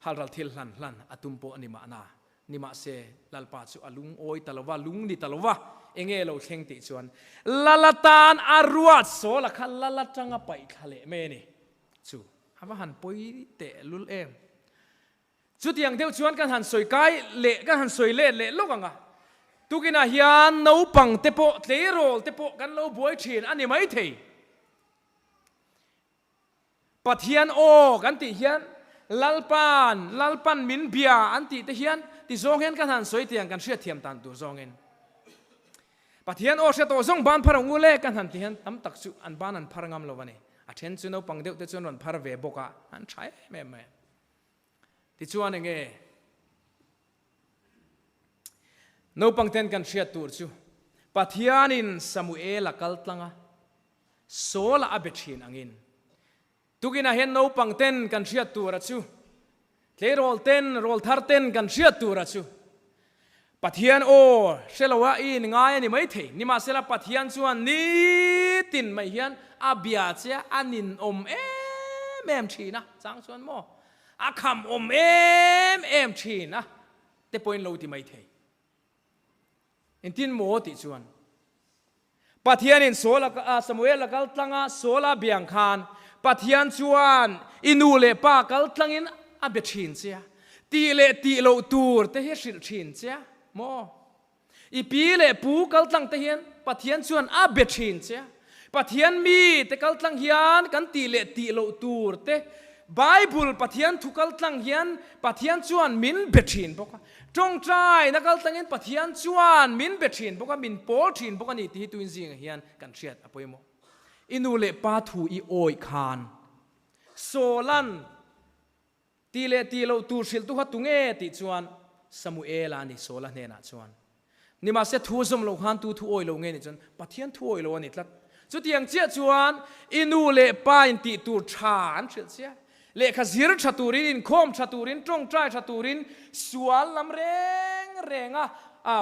Speaker 1: Halral thil hlan hlan a tum pawh a ni mahna. Nimahse, Lalpa chu a lungawi ta lo va, lung ni ta lo va, enge lo thleng tih chuan Lal atan a ruat sawl a kha Lal atanga paih thla leh mai a ni. Chu a va han pawi teh lul em. Chutiang deuh chuan kan han sawi kai leh kan han sawi let leh lawk ang a. Tukinah hian naupang te pawh tleirawl te pawh kan lo buai thin a ni maithei. Pathian aw kan tih hian Lalpa'n, Lalpan min bia an tih te hian ti zawng hian kan han sawi tiang kan hriatthiam tan tur zawngin. Pathian aw hre tawh zawng ban phar ang u le kan han ti hian tam tak chu an ban an phar ngam lo a ni. A then chu naupang deuh te chuan rawn phar ve bawk a, an tha em em mai. Tichuan enge naupang ten kan hriat tur chu Pathianin Samuel a kal tlang a, Saul-a a be thin angin. Tukinah hian naupang ten kan hriat tura chu, tleirawl ten, rawlthar ten kan hriat tura chu, Pathian aw hre lo a i inngai a ni maithei. Nimahsela Pathian chuan nitin mai hian a bia che a, a ninawm em em thin a, chang chuan maw a kham awm em em thin a te pawhin lo ti maithei. Engtin maw tih chuan Pathianin Saul a Samuel a kal tlanga Saul a biang khan Pathian chuan i nu leh pa kal tlangin a be thin che a. Tih leh tih loh tur te hi a hrilh thin che a maw? I pi leh pu kal tlang te hian Pathian chuan a be thin che a. Pathian mi te kal tlang hian kan tih leh tih loh tur te Bible Pathian thu kal tlang hian Pathian chuan min be thin bawk a. Tawngtaina kal tlangin Pathian chuan min be thin bawk a, min pawl thin bawk a ni tih hi tuin zingah hian kan hriat a pawimawh. I nu leh pa thu i awih khan Sawlan Tih leh tih loh tur hrilhtu kha tunge tih chuan Samuela a ni Saula hnenah chuan. Nimahse thu a zawm loh khan tu thu awih lo nge nih chuan Pathian thu awih lo a ni tlat. Chutiang chiah chuan i nu leh pa in tih tur tha an hrilh chiah. Lehkha zir tha turin, inkhawm tha turin, tawngtai tha turin, sual lam reng renga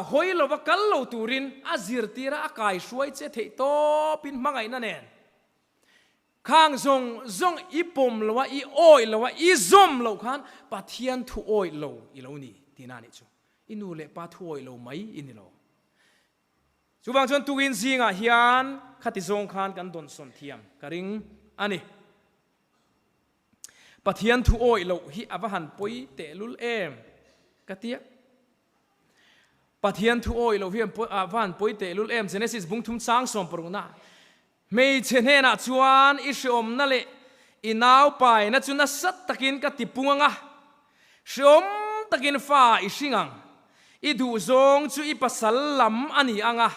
Speaker 1: hawi lova kal lo turin a zirtir a, a kaihruai che theih tawpin hmangaihna nen. Khang zawng zawng i pawm lo a, i awih lo a, i zawm loh khan Pathian thu awih lo i lo ni tihna a nih chu. I nu leh pa thu awih lo mai i ni lo. Chuvang chuan tukin zingah hian khati zawng khan kan dawnsawn thiam ka ring a ni. Pathian thu awih loh hi a va han pawi tehlul em ka tia. Pathian thu awih loh hi a va han pawi tehlul em Genesis bung thum chang sawm parukna Hmeichhe hnenah chuan i hreawmna leh i naupaina chu nasa takin ka ti pung ang a, hreawm takin fa i hring ang. I duhzawng chu i pasal lam a ni ang a,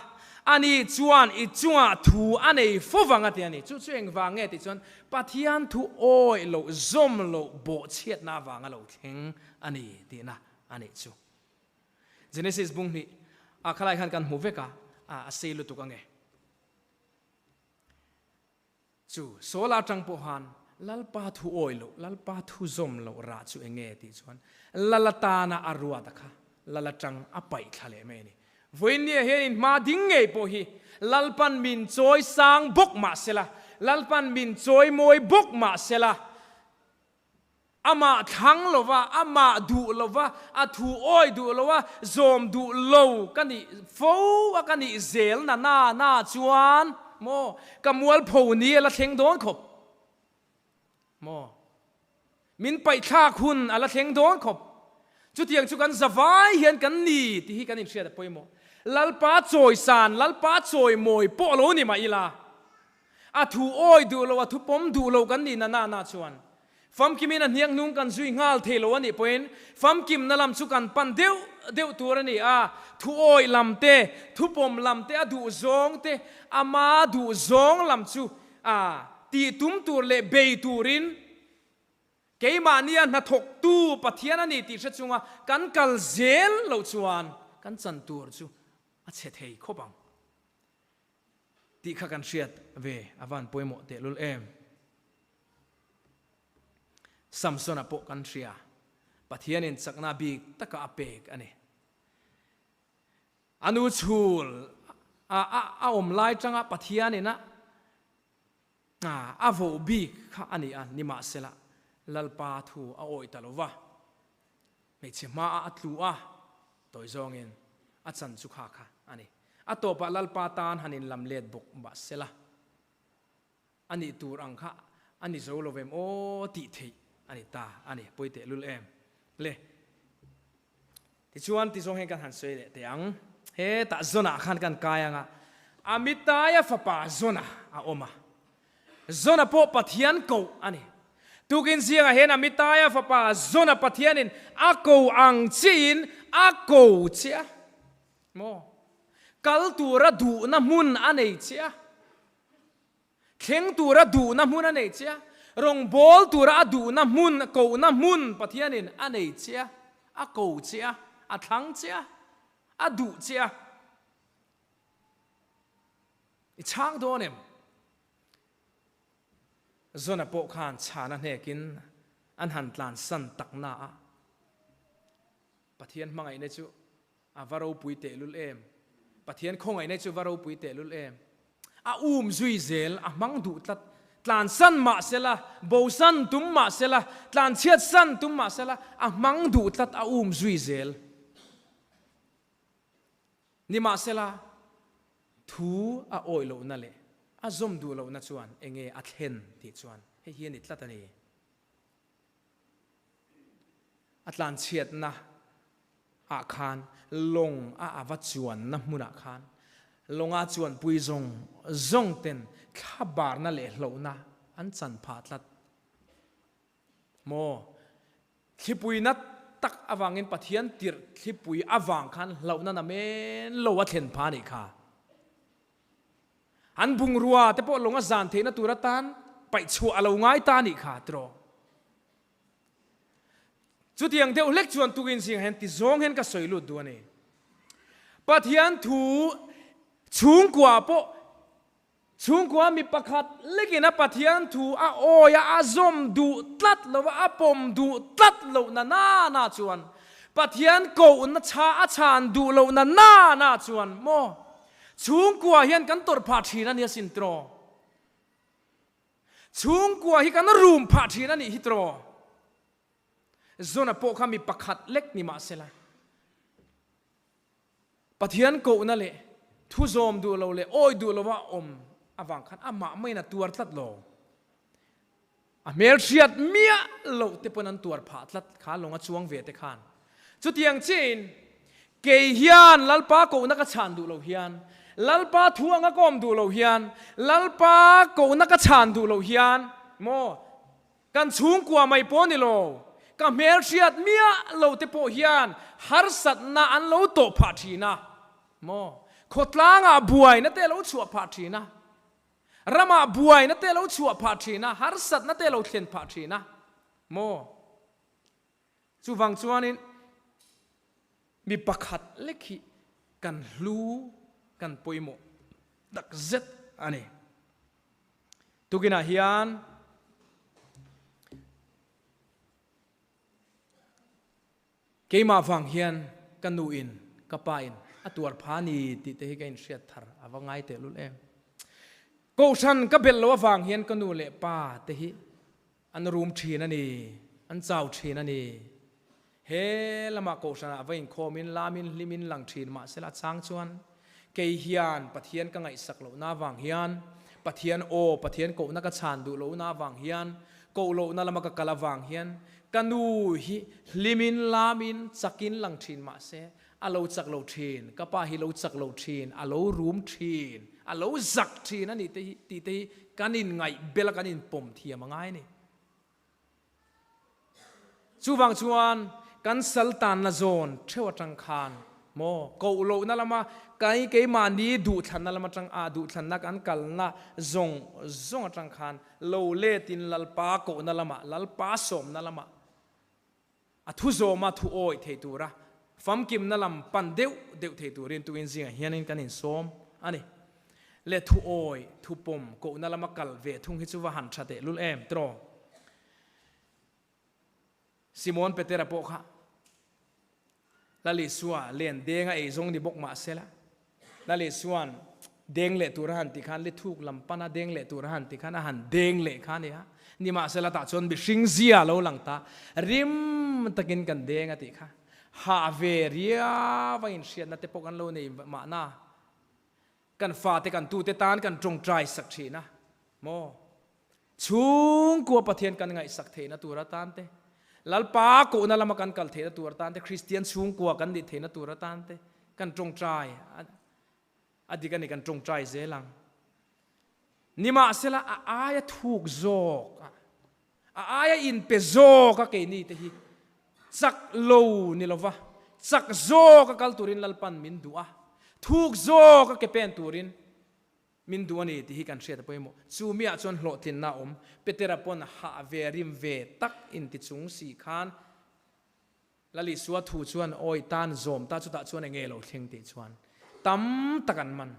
Speaker 1: ani chuan i chungah thu a nei fo vang a ti a ni. Chu chu engvang nge tih chuan Pathian thu awih loh zawm loh bawhchhiatna avanga lo thleng a ni tihna a nih chu. Genesis bung hnih ah khalai khan kan hmu vek a, a sei lutuk ange. Chu Saul atang pawh khan Lalpa thu awih loh, Lalpa thu zawm loh rah chu eng nge tih chuan Lal atana a ruat a kha Lal atang a paih thla leh mai a ni. Vawiinnia hian in hma ding ngei pawh hi Lalpan min chawi sang bawk mah sela, Lalpan min chawi mawi bawk mah sela, Amah thlang lova, amah duh lova, a thu awi duh lo a, zawm duh lo ka nih fo a ka nih zel na na na chuan maw ka mualpho ni a la thleng dawn khawp maw? Min paihthlak hun a la thleng dawn khawp. Chutiang chu kan zavai hian kan ni tih hi kan inhriat a pawimawh. Lalpa chawisan, Lalpa chawimawi pawh a lo ni mah ila, A thu awi duh lo, a thu pawm duh lo kan nih na na na chuan famkimin a hniak hnung kan zui nghal thei lo a nih pawhin famkimna lam chu kan pan deuh deuh tur a ni a. Thu awi lam te, thu pawm lam te, a duh zawng te, ama duh zawng lam chu a tih tum tur leh bei turin keimahnia hnathawktu Pathian a ni tih hre chunga kan kal zel loh chuan kan chan tur chu a chhe thei khawp ang. Tih kha kan hriat ve a van pawimawh tehlul em. Samsona pawh kan hria, Pathianin chakna bik taka a pek a ni. A nu chhul a a awm lai tanga Pathianin a a voh bik kha a ni a, nimahsela Lalpa thu a awih ta lo va, hmeichhe hmaah a tlu a, tawi zawngin a chan chu kha kha a ni. A tawpah Lalpa tan han inlam let bawk mah sela, a nih tur ang kha a ni zo lo vem aw tih theih a ni ta a ni, pawi teh lul em le. Tichuan tizawng hian kan han sawi leh teh ang, hetah Zona khan kan kai ang a, Amitaia fapa Zona a awm a, Zona pawh Pathian koh a ni. Tukin zingah hian Amitaia fapa Zona Pathianin a ko ang chiin a ko che a. Maw? Kal tura duhna hmun a nei che a. Thleng tura duhna hmun a nei che a. Rawngbâwl tura a duhna hmun, kohna hmun Pathianin a nei che a. A ko che a, a thlang che a, a duh che a. I chhang dawn em? Zona pawh khan chhana hnekin an han tlansan takna a, Pathian hmangaihna chu a va ropui tehlul em! Pathian khawngaihna chu va ropui tehlul em! A um zui zel, a hmang duh tlat. Tlansan mah sela, bosan tum mah sela, tlanchhiatsan tum mah sela, a hmang duh tlat, a um zui zel. Nimahsela, thu a awih lohna leh a zawm duh lohna chuan enge a thlen tih chuan hei hi a ni tlat a ni. A tlanchhiatna ah khan lawng a ava chuanna hmunah khan lawnga chuanpui zawng zawng ten thlabarna leh hlauhna an chan phah tlat maw? Thlipui nat tak avangin Pathian tirh thlipui avang khan hlauhna namen lo a thlen phah a nih kha. An bungrua te pawh lawnga zan theihna tur atan paih chhuah a lo ngai ta a nih kha tiraw? Chutiang deuh hlek chuan tukin zingah hian ti zawng hian ka sawi lut duh a ni. Pathian thu chhungkua pawh chhungkua mi pakhat lekin a Pathian thu a awi a, a zawm duh tlat lo a, a pawm duh tlat loh na na na chuan Pathian kohna chha a chhan duh loh na na na chuan maw chhungkua hian kan tawrh phah thin a nia sin tiraw? Chhungkua hi kan rum phah thin a nih hi tiraw? Zona pawh kha mi pakhat lek ni mah sela, Pathian kohna leh thu zawm duh lo leh awi duh lova awm avang khan amah maiin a tuar tlat lo. A hmelhriat miah loh te pawn an tuar phah tlat kha lawng a chuang ve te khan. Chutiang chiahin, kei hian Lalpa kohna ka chhan duh lo hian, Lalpa thu anga ka awm duh lo hian, Lalpa kohna ka chhan duh lo hian, maw, kan chhungkua mai pawh ni lo, ka hmelhriat miah lo te pawh hian harsatna an lo tawh phah thin a, maw, khawtlangah buaina te a lo chhuah phah thin a, ramah buaina te a lo chhuah phah thin a, harsatna te a lo thlen phah thin a, maw. Chuvang chuanin mi pakhat lek hi kan hlu, kan pawimawh tak zet a ni. Tukinah hian keimah vang hian ka nuin ka pain a tuar pha ni tih te hi ka inhriat thar a va ngai tehlul em. Kohhran ka belh loh avang hian ka nu leh pa te hi An rum thin a ni, an chau thin a ni. He lamah kohhranah va inkhawmin lamin hlimin lang thin mahsela a chang chuan kei hian Pathian ka ngaihsak lohna avang hian, Pathian aw, Pathian kohna ka chhan duh lohna avang hian, koh lohna lama ka kal avang hian ka nu hi hlimin lamin chakin lang thin mahse a lo chak lo thin, ka pa hi lo chak lo thin, a lo rum thin, a lo zak thin a nih te hi tih te hi kan inngaih bel a kan inpawm thiam a ngai a ni. Chuvang chuan kan sal tanna zawn theuh atang khan maw koh lohna lama kai keimahni duhthlanna lam atang a duhthlanna kan kalna zawng zawng atang khan lo letin Lalpa kohna lamah Lalpa sawmna lamah A thu zawma thu awih thei tura famkimna lam pan deuh deuh thei turin tuin zingah hianin kan insawm a ni. Le thu awih, thu pawm kohna lama kal ve thung hi chu va han tha tehlul em tiraw? Simon Petera pawh kha Lal Isua len denga ei zawng ni bawk mah sela, Lal Isua'n deng leh tur a han tih khan li thuk lam pana deng leh tur a han tih khan a han deng leh kha a ni a. Nimahsela tah chuan mihring zia a lo lang ta, rim takin kan deng a tih kha. Hah ve riau a inhriatna te pawh kan lo nei mahna kan fate kan tute tan kan tawngtai sak thin a maw? Chhungkua Pathian kan ngaihsak theihna tur atan te, Lalpa kohna lama kan kal theihna tur atan te, Kristian chhungkua kan nih theihna tur atan te kan tawngtai a dik a ni, kan tawngtai zel ang. Nimahsela a aia thuk zawk a, a aia inpe zawk a keini te hi chak lo ni lova, chak zawk a kal turin Lalpan min duh a, thuk zawk a ke pen turin Min duh a ni tih hi kan hriat a pawimawh. Chu miah chuan hlawhtlinna a awm. Petera pawn hah ve rim ve tak inti chung si khan Lal Isua thu chuan awi tan zawm ta chutah chuan enge lo thleng tih chuan tam tak an man.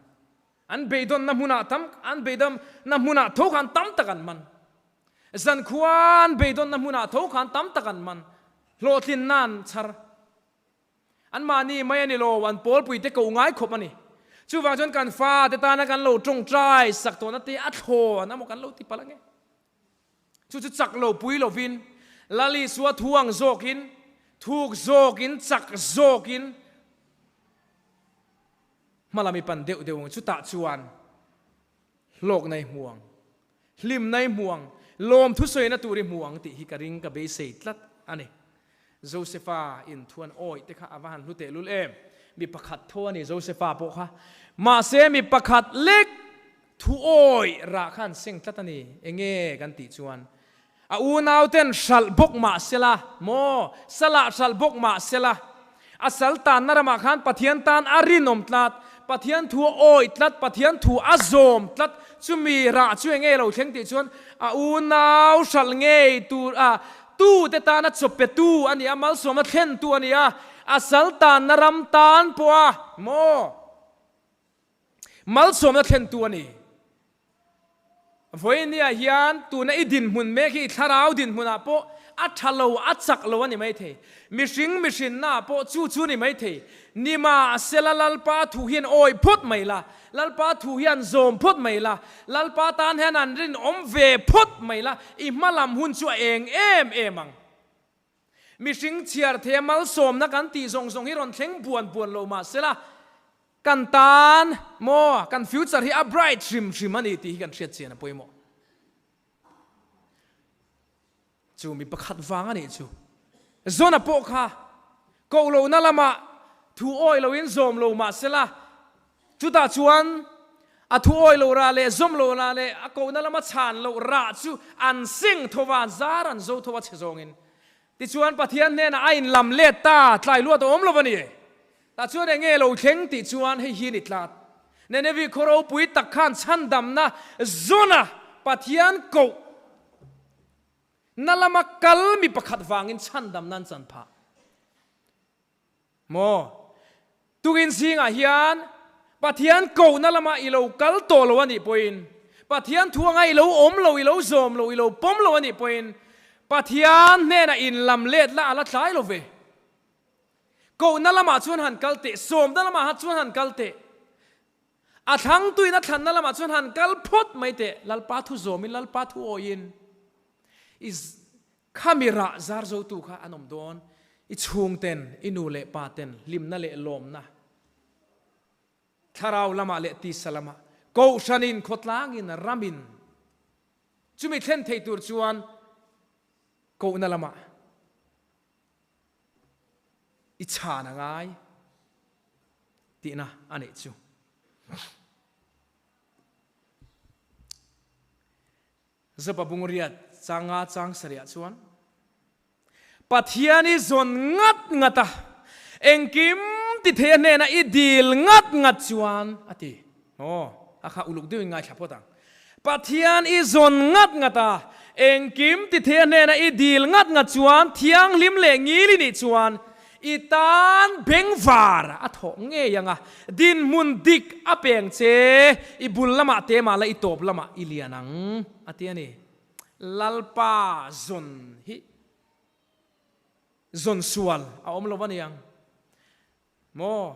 Speaker 1: An beidawnna hmunah tam an beidawnna hmunah tho khan tam tak an man. Zankhua an beidawnna hmunah tho khan tam tak an man. Hlawhtlinna an chhar. Anmahni mai a ni lo, an pawlpuite ko ngai khawp a ni. Chuvang chuan kan fate tana kan lo tawngtai sak tawhna te a thlawn a maw kan lo ti palh ange. Chu chu chak lo pui lovin, Lal Isua thu ang zawkin, thuk zawkin, chak zawkin hmalam i pan deuh deuh ang. Chutah chuan hlawkna i hmu ang, hlimna i hmu ang, lawmthu sawina tur i hmu ang tih hi ka ring, ka beisei tlat a ni. Josefa in thuan awih te kha a va han hlu tehlul em! Mi pakhat tho a ni Josefa pawh kha. Mahse mi pakhat lek thu awih rah kha an seng tlat a ni. Enge kan tih chuan a unau ten hralh bawk mah sela maw? Salah hralh bawk mah sela a sal tanna ramah khan Pathian tan a rinawm tlat, Pathian thu a awih tlat, Pathian thu a zawm tlat. Chumi rah chu enge lo thleng tih chuan a unau hralh ngei tur a Tute tana chawppetu a ni a, malsawmna thlentu a ni a, a sal tanna ram tan pawha maw malsawmna thlentu a ni. Vawinia hian tuna i dinhmun mek hi i thlarau dinhmunah pawh a tha lo, a chak lo a ni maithei. Mihring mihrinnaah pawh chu chu a ni maithei. Nimahsela Lalpa thu hian awi phawt mai la, Lalpa thu hian zawm phawt mai la, Lalpa tan hian an rinawm ve phawt mai la, i hma lam hun chu a eng em em ang. Mihring chhiar thei a malsawmna kan tih zawng zawng hi rawn thleng buan buan lo mah sela, kan tan maw, kan future hi a bright hrim hrim a ni tih hi kan hriat chian a pawimawh. Chu mi pakhat vang a nih chu. Zona pawh kha koh lohna lamah thu awi loin zawm lo mah sela, chutah chuan a thu awi lo rah leh zawm lo rah leh a kohna lama chhan loh rah chu an seng tho va, an zar an zo tho a chhe zawngin. Tichuan Pathian hnenah a inlam let ta, tlai luat a awm lo a ni. Tah chuan eng nge lo thleng tih chuan hei hi ni tlat. Nenevi khaw ropui tak khan chhandamna zawna Pathian koh na lama kal mi pakhat vangin chhandamna an chan phah maw? Tukin zingah hian Pathian kohna lama i lo kal tawh lo a nih pawhin, Pathian thu anga i lo awm lo, i lo zawm lo, i lo pawm lo a nih pawhin Pathian hnenah inlam let la a la tlai lo ve. Kohna lamah chuan han kal teh, sawmna lamah ha chuan han kal teh, a thlangtuin a thlanna lamah chuan han kal phawt mai teh, Lalpa thu zawmin, Lalpa thu awiin i khami rah zar zotu kha an awm dawn, i chhungten, i nu leh pa ten hlimna leh lawmna, thlarau lamah leh tisa lamah, kohhranin, khawtlangin, ramin, chumi thlen thei tur chuan kohna lamah. I chhan a ngai tihna a nih chu. Zapa bungriat changa chang sarih ah chuan Pathian i zawn ngat ngat a, engkim ti thei a hnenah i dil ngat ngat chuan a ti. Aw, a kha uluk deuhin ngaithla phawt ang. Pathian i zawn ngat ngat a, engkim ti thei a hnena i dil ngat ngat chuan thianghlim leh ngil i nih chuan i tan bengvar a thawh ngei ang a, dinhmun dik a peng che, i bul lamah te mah la i tawp lamah i lian ang a ti a ni. Lalpa zawn hi zawn sual a awm lo a niang maw?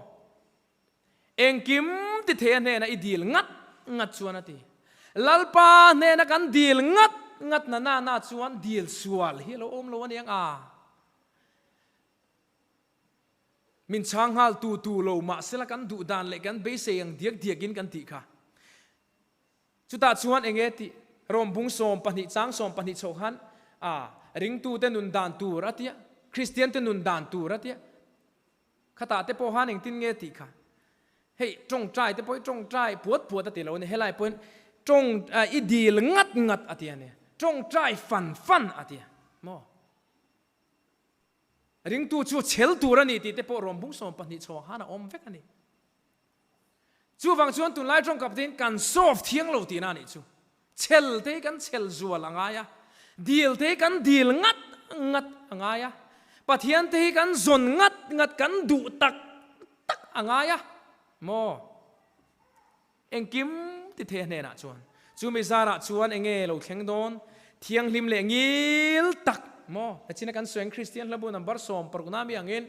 Speaker 1: Engkim ti thei a hnena i dil ngat ngat chuan a ti. Lalpa hnena kan dil ngat ngat na na na chuan dil sual hi a lo awm lo a ni ang a. Min chhang nghal tu tu lo mahsela kan duh dan leh kan beisei ang diak diakin kan tih kha. Chutah chuan enge tih Rom bung 12 chang 12 chhoh khan a ringtute nun dan tur a tia, Kristiante nun dan tur a tia. Khatah te pawh han engtin nge tih kha? Hei tawngtai te pawh hi tawngtai puat puat a ti lo a ni. Helai pawhin tawng i dil ngat ngat a ti a ni. Tawngtai fan fan a ti a maw? Ringtu chu chhel tur a ni tih te pawh rawm bung 12 chho han a awm vek a ni. Chuvang chuan tunlai tawngkap te hian kan solve thiang lo tihna a nih chu. Chhel te hi kan chhel zual a ngai a, dil te hi kan dil ngat ngat a ngai a, Pathian te hi kan zawn ngat ngat kan duh tak tak a ngai a maw? Engkim ti thei a hnenah chuan chumi zarah chuan enge lo thleng dawn? Thianghlim leh ngil tak maw? Hechina kan sawi ang Kristian hlabu number 16 na mi angin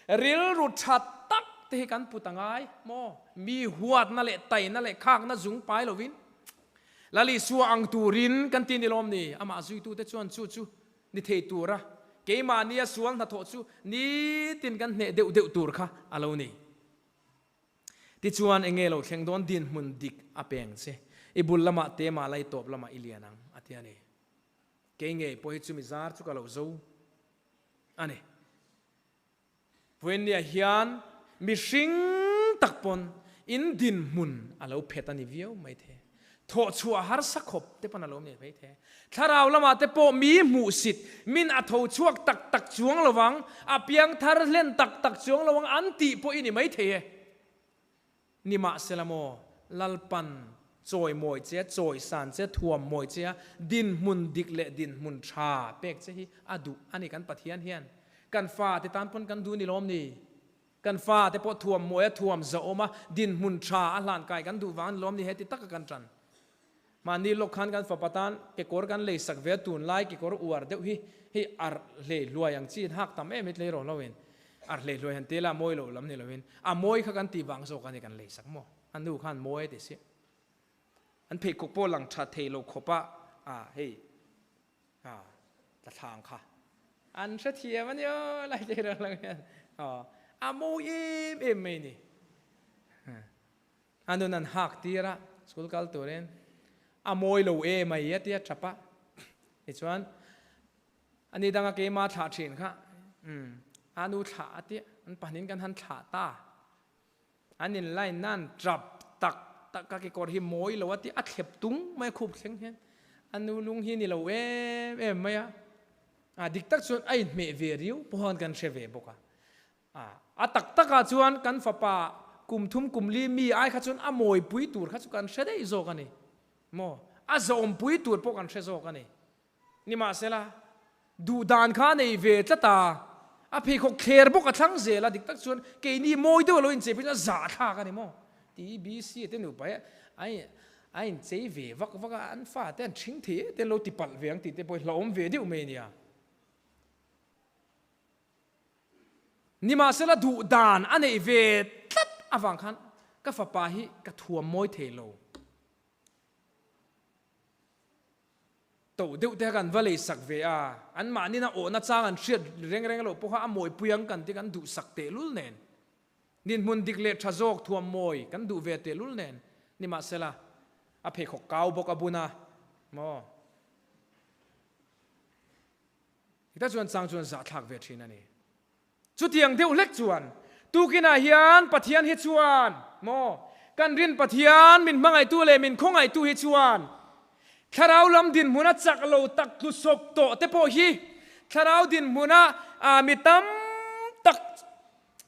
Speaker 1: rilru tha tak te hi kan put a ngai maw? Mi huatna leh taina leh khakna zung pai lovin Lal Isua ang turin kan ti ni lawm ni? Amah zuitute chuan chu chu ni thei tura keimahnia sual hnathawh chu nitin kan hneh deuh deuh tur kha a lo ni. Tichuan enge lo thleng dawn dinhmun dik a peng che. I bul lamah te mah la i tawp lamah i lian ang a ti a ni. Kei ngei pawh hi chumi zar chu ka lo zo a ni. Vawiinniah hian mihring tak pawn in dinhmun a lo phet a ni viau mai thei. Thawh chhuah harsa khawp te pawn a lo ni mai thei. Thlarau lamah te pawh mi hmuhsit, min a tho chhuak tak tak chuang lo vang, a piangthar hlen tak tak chuang lo vang an tih pawh i ni mai thei e. Nimahsela maw, Lalpan chawi mawi che, chawi san che, thuam mawi che a, dinhmun dik leh dinhmun tha pek che hi a duh a ni kan Pathian hian. Kan fate tan pawn kan duh ni lawm ni? Kan fate pawh thuam mawi a, thuam zahawm a, dinhmun tha a hlan kai kan duh vang a ni lawm ni heti taka kan tan. Mahni lawk khan kan fapa tan kekawr kan lei sak ve a, tunlai kekawr uar deuh hi hei arh hlei hluai ang chi in hak tam em hi tlei rawh lo in arh hlei hluai han tel a mawi lo lam ni lo in a mawi kha kan tih vang zawk a ni kan lei sak maw a nu khan mawi a ti si an pheikhawk pawh lang tha thei lo khawp a a hei a tla thlang kha an hrethiam a ni aw lai tlei rawh lo hian a mawi em em mai ni. A nun an hak tir a, school kal turin a mawi lo e mai a tia tap a. Tichuan ani danga keima thlah thin kha umm a nu thlah a tia, an pahnin kan han thlah ta. An in line nan tap tak tak a kekawr hi mawi lo a tia, a thlep tung mai a khup thleng hian a nu lung hi ni lo em em mai a. A dik tak chuan a inhmeh ve riau pawh kan hre ve bawk a. A, a tak takah chuan kan fapa kum thum kum li mi ai kha chuan a mawipui tur kha chu kan hre daih zawk a ni maw? A zawmpui tur pawh kan hre zawk a ni. Nimahsela, duhdan kha a nei ve tlat a, a pheikhawk thler bawk a thlang zel a, dik tak chuan keini mawi deuh a lo inchei phei chuan a zahthlak a ni maw? TBC te nupa hi a inchei ve vak vak a, an fate an ṭhing thei e te an lo tipalh ve ang tih te pawh hi hlauhawm ve deuh mai a nia. Nimahsela duh dan a neih ve tlat avang khan ka fapa hi ka thuam mawi thei lo. To deuh te kha kan va lei sak ve a, anmahni na awhna chang an hriat reng reng loh pawh kha a mawipui ang kan ti kan duhsak tehlul nen. Dinhmun dik leh tha zawk thuam mawi kan duh ve tehlul nen. Nimahsela a pheikhawk kau bawk a bun a maw. Heta chuan chang chuan zahthlak ve thin a ni. Chutiang deuh hlek chuan tukinah hian Pathian hi chuan maw kan rin Pathian min hmangaihtu leh min khawngaihtu hi chuan thlarau lam dinhmuna chak lo tak tlu sawp tawh te pawh hi thlarau dinhmuna mi tam tak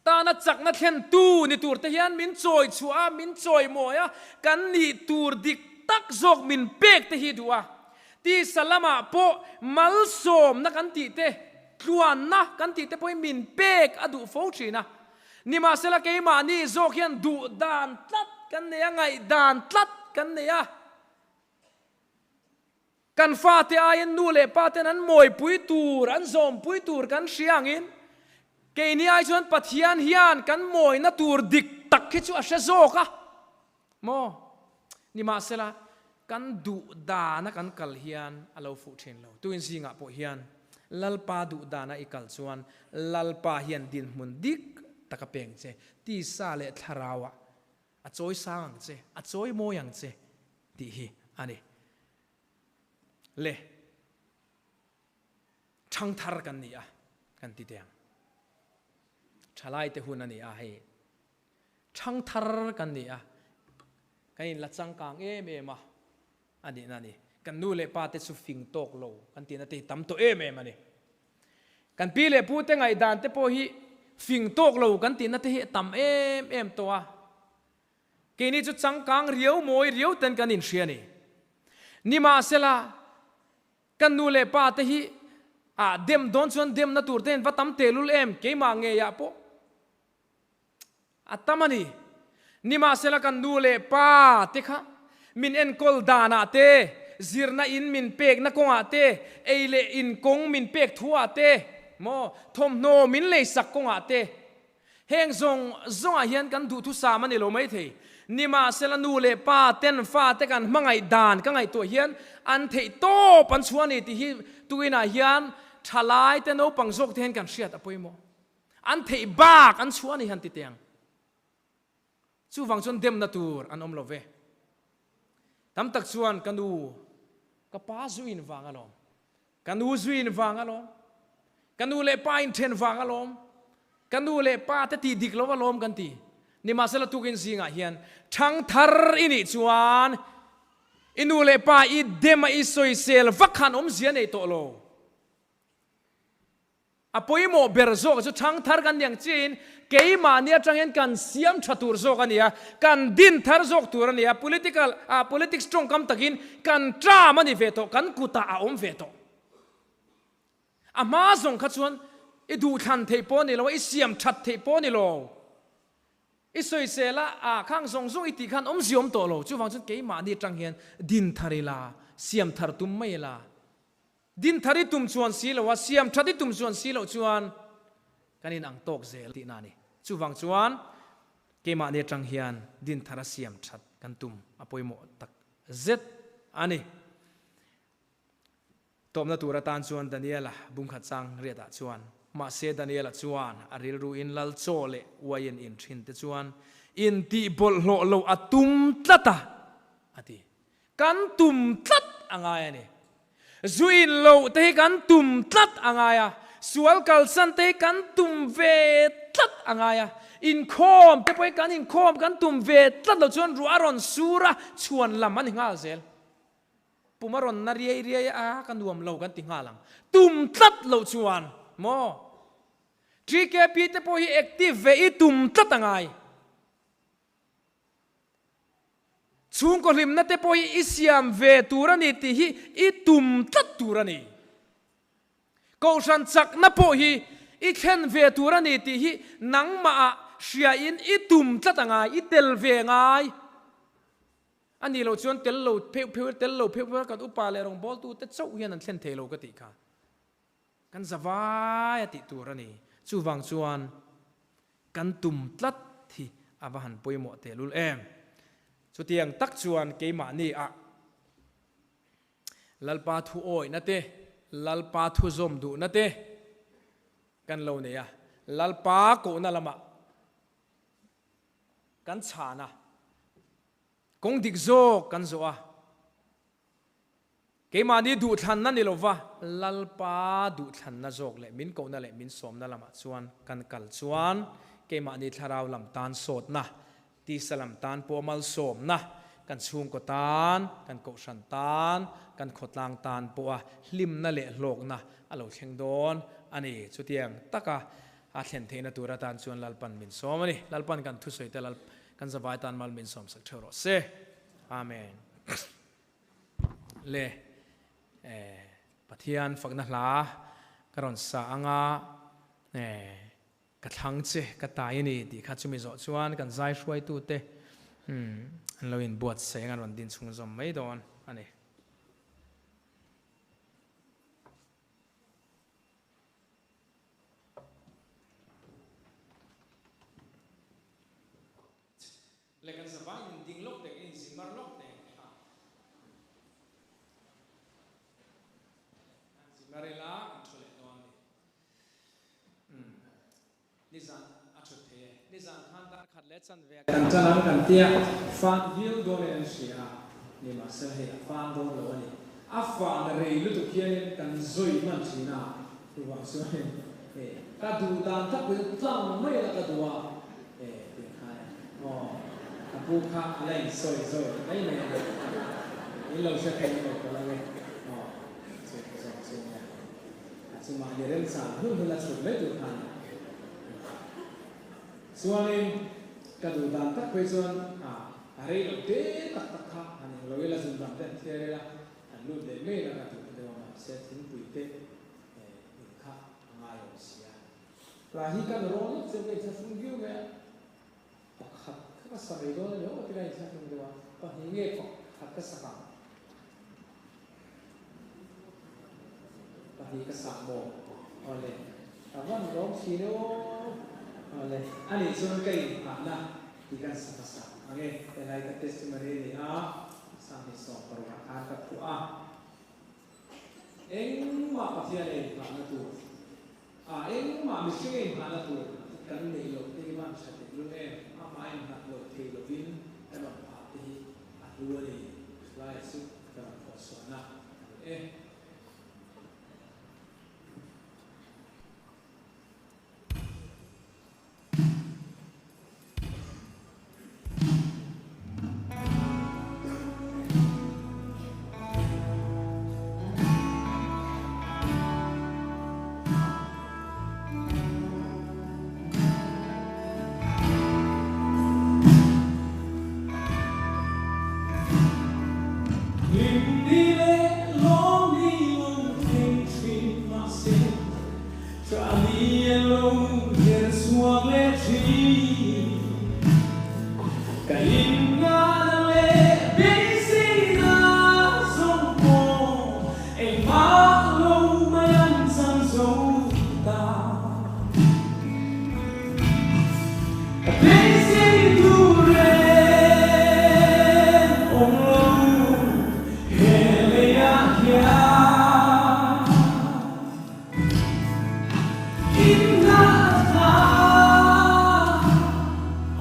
Speaker 1: tana chakna thlentu ni tur te hian min chawi chhuah a, min chawimawi a, kan nih tur dik tak zawk min pek te hi duh a. Tisa lamah pawh malsawmna kan tih te, tluanna kan tih te pawhin min pek a duh fo thin a. Nimahsela keimahni zawk hian duh dan tlat kan nei a, ngaihdan tlat kan nei a. Kan fate aiin nu leh pa ten an mawipui tur, an zawmpui tur kan hria angin, keini ai chuan Pathian hian kan mawina tur dik tak hi chu a hre zawk a maw? Nimahsela, kan duh dana kan kal hian a lo fuh thin lo. Tuin zingah pawh hian Lalpa duh dana i kal chuan Lalpa hian dinhmun dik tak a peng che, tisa leh thlarauah a chawi sang ang che, a chawi mawi ang che tih hi a ni. Le ṭhangthar kan ni a kan ti teh ang. Ṭhalaite hun a ni a hei. Ṭhangthar kan ni a, kan inla changkang em em a a nihna a ni. Kan nu leh pa te chu fing tawk lo kan tihna te hi tam tawh em em a ni. Kan pi leh pu te ngaihdan te pawh hi fing tawk lo kan tihna te hi a tam em em tawh a. Keini chu changkang riau mawi riau ten kan inhria a ni. Nimahsela, kan nu leh pa te hi ah dem dawn chuan demna tur te hian va tam tehlul em, keimah ngeiah pawh a tam a ni. Nimahsela kan nu leh pa te kha min enkawl danah te, zirna in min pekna kawngah te, ei leh in kawng min pek thuah te, maw thawmhnaw min leisak kawngah te, Heng zawng zawngah hian kan duhthusam a ni lo maithei. Nimahsela nu leh pa ten fate kan hmangaih dan ka ngaihtuah hian an theih tawp an chhuah a ni tih hi tuinah hian thalai te naupang zawk te hian kan hriat a pawimawh. An theih bak an chhuah a ni han ti teh ang. Chuvang chuan demna tur an awm lo ve. Tam tak chuan ka nu, ka pa zuin vang alawm. Ka nu zuin vang alawm. Ka nu leh pa inthen vang alawm. Ka nu leh pa te tih dik lo alawm kan ti. Nimahsela tukin zingah hian ṭhangthar i nih chuan i nu leh pa i dem a i sawisel vak khan awmzia nei tawh lo. A pawimawh ber zawk chu ṭhangthar kan niang chiahin keimahni aṭangin kan siam ṭha tur zawk a ni a, kan din thar zawk tur a ni a, political ah politics ṭawngkam takin kan ṭam a ni ve tawh, kan kutah a awm ve tawh. A hma zawng kha chuan i duhthlan theih pawh a ni lo a, i siam ṭhat theih pawh a ni lo. I sawisel a, ah khang zawng zawng i tih khan awmzia awm tawh lo. Chuvang chuan keimahni aṭang hian din thar ila, siam thar tum mai ila. Din thar i tum chuan si lo a, siam ṭhat i tum chuan si loh chuan kan inang tawk zel tihna a ni. Chuvang chuan keimahni aṭang hian din thar a siam ṭhat kan tum a pawimawh tak zet a ni. Tawpna tur atan chuan Daniela bungkhat chang riatah chuan, Mahse Daniela chuan a rilruin lal chaw leh uaiin in thin te chuan intih bawlhhlawh loh a tum tlat a, a ti. Kan tum tlat a ngai a ni. Zu in loh te hi kan tum tlat a ngai a, sual kalsan te hi kan tum ve tlat a ngai a, inkhawm te pawh hi kan inkhawm kan tum ve tlat loh chuan ruah a rawn sur a, chhuan lam a ni nghal zel. Pum a rawn na riai riai a, ka nuam lo kan ti nghal ang. Tum tlat loh chuan maw? TKP te pawh hi active ve i tum tlat a ngai. Chhungkaw hlimna te pawh hi i siam ve tur a ni tih hi i tum tlat tur a ni. Kohhran chakna pawh hi i thlen ve tur a ni tih hi nangmah ah hriain i tum tlat a ngai, i tel ve ngai. A nih loh chuan tel lo pheuh pheuh tel lo pheuh pheuh kan upa leh rawngbawltute chauh hian an thlen thei lo ka tih kha kan zavai a tih tur a ni. Chuvang chuan kan tum tlat hi a va han pawimawh tehlul em. Chutiang tak chuan keimahni ah Lalpa thu awihna te, Lalpa thu zawm duhna te kan lo nei a, Lalpa kohna lamah kan chhan a, kawng dik zawk kan zawh a, keimahni duhthlanna ni lova Lalpa duhthlanna zawk leh min kohna leh min sawmna lamah chuan kan kal chuan keimahni thlarau lam tan sawtna, tisa lam tan pawh malsawmna, kan chhungkaw tan, kan kohhran tan, kan khawtlang tan pawha hlimna leh hlawkna a lo thleng dawn a ni. Chutiang taka A thlen theihna tur atan chuan Lalpan min sawm a ni. Lalpan kan thusawi te Lal kan zavai tan mal min sawm sak theuh rawh se. Amen. Le eh, Pathian fakna hla ka rawn sa anga eh, ka thlang che ka tai a ni tih kha chumi zawh chuan kan zai hruaitu te an lo inbuatsaih anga an rawn din chhung zawm mai dawn a ni. Le kan zavai in ding lawk teh, in zimar lawk teh kha. Kan zimar ila kan thu leh dawn ni. Nizan a thut thei e. Nizan khan dar khat leh chanve a kan tan ang kan tia, fan viau dawn in an hria a, nimahsela hei a fan dawn lo a ni. A fan rei lutuk hianin kan zawi hman thin a, chuvang chuanin hei ka duh dan tak pawhin tlang mai la ka duh a, e tih kha e aw ka pu kha a la insawi zawi ta mai mai a, in lo hre thei emaw ka lo e aw chu zawng chu nia. A chu mahni remchang hun hun a chhut mai tur khan chuanin ka duh dan tak phei chuan a a rei lo te tak tak kha han eng lo ila zun dang te han thiar ila han lut leh mai ila ka duh ta deuh a mahse thingpui te in kha a ngai awm si a. Tlai hi kan rawn lawk chu ka inthlahrung viau mai a, pakhat kha ka sa mai dawn a ni aw ti ka inthlahrung deuh a, pahnih nge pakhat ka sak ang? Pahnih ka sak maw? Awle, ka van lawm thin e aw. Awle, anih chuan ka inhahna tih kan sa hmasa ang e. Helai ka testimony a ni a, 2016 ah khan ka phuah a. Engmah Pathian a inhahna tur, a engmah mihring a inhahna tur kan neih loh te hi van hre teh lul em? Amah a inhah loh thei lovin kan rawn phah te hi a hlu a ni. Thalai chu ka rawn thawh chhuahna a ni e. Beisei tur reng awm lo he leiah hian Inngahna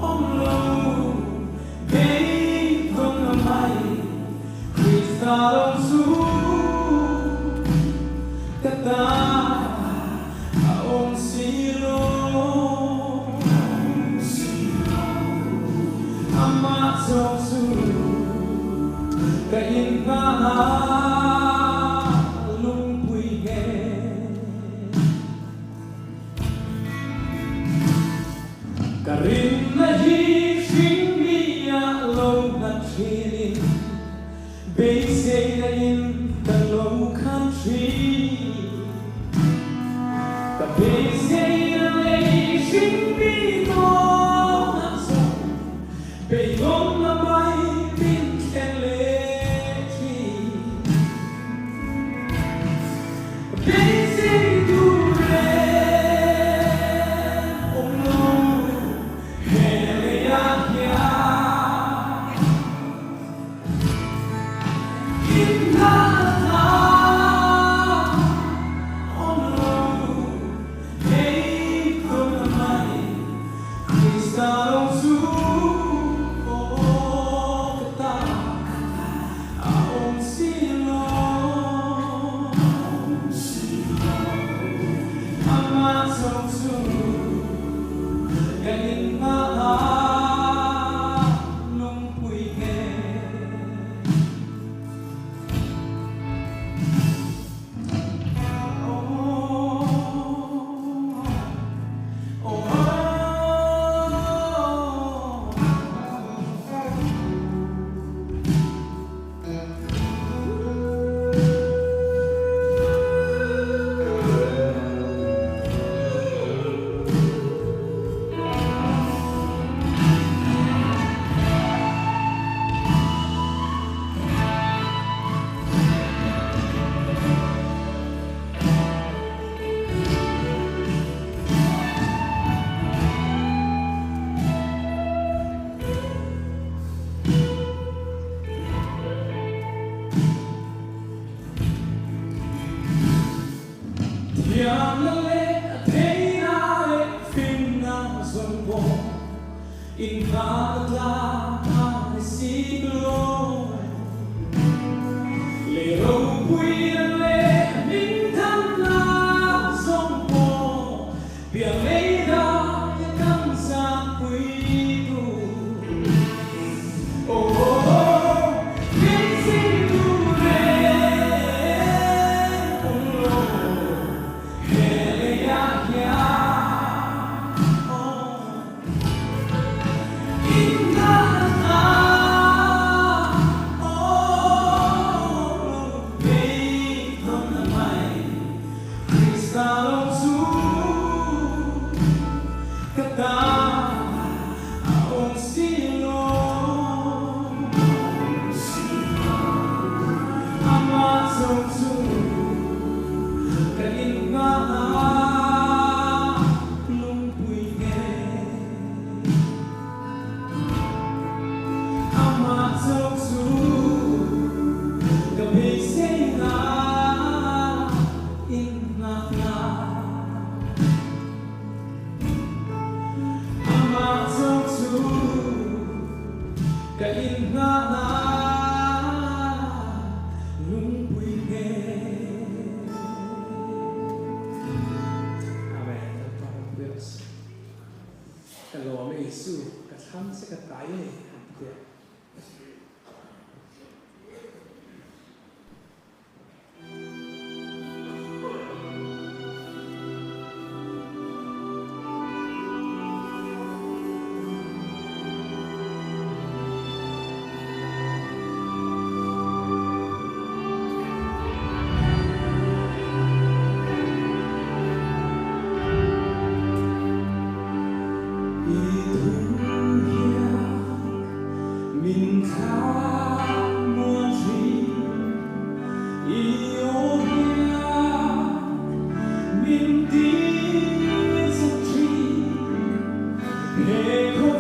Speaker 1: awm lo beidawn mai Krista lo chu ka ta a awm si lo. Amah zawng chu ka inngahna lungpui nge. Ka rinna hi hringmi ah lo nghat ṭhinin beiseina in ka lo khat ṭhin. Ka beiseina lei hringmi tawn ah zawng beidawnna mai min thlen leh ṭhin. Beisei tur reng awm lo he leiah hian inngahna awm lo hei tawna mai Krista lo chu aw ka ta. A awm si lo, amah zawng chu ka inhmah a lungpui nge. Thiamna leh theihna leh finna zawng pawh inhahna tlak a ni si lo. Lei ropuina leh hmingthanna zawng pawh pian lei daia kan zahpui tur. Aw, beisei tur reng awm lo he leiah hian. Aw, inngahna awm lo beidawnna mai Krista lo chu ka ta a awm si lo. Amah zawng chu ka inngah a lungpui nge. Amah zawng chu ka beiseina inngahna. Amah zawng chu ka inngahna lungpui nge. Amen. Lalpa ropui rawh se. Ka lawm e Isu, ka thlang che ka tai e han ti teh. I thu hian min thlah muan thin, i aw hian min ti chak thin, he khawvel.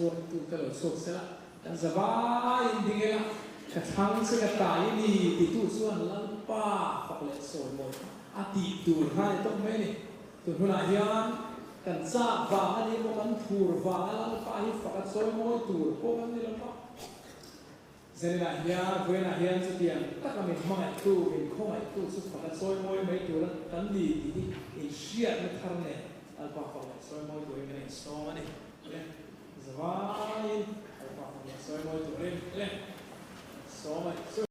Speaker 1: hruaitute lo chhuak sela, kan zavaiin ding ila, ka thlang che ka tai i ni titu chuan Lalpa fak leh sawi mawi kha a tih tur kha a ni tawp mai a ni. Tun hunah hian kan chak vang a ni emaw kan phur vanga Lalpa hi fak a chawi mawi tur pawh kan ni lo va. Zaninah hian, vawiinah hian chutiang taka min hmangaihtu, min khawngaihtu chu fak a chawi mawi mai tur kan ni tih hi inhriatna thar nen Lalpa fak leh chawi mawi turin kan insawm a ni. Le, zavaiin Lalpa fak leh chawi mawi turin le, sawm a ni.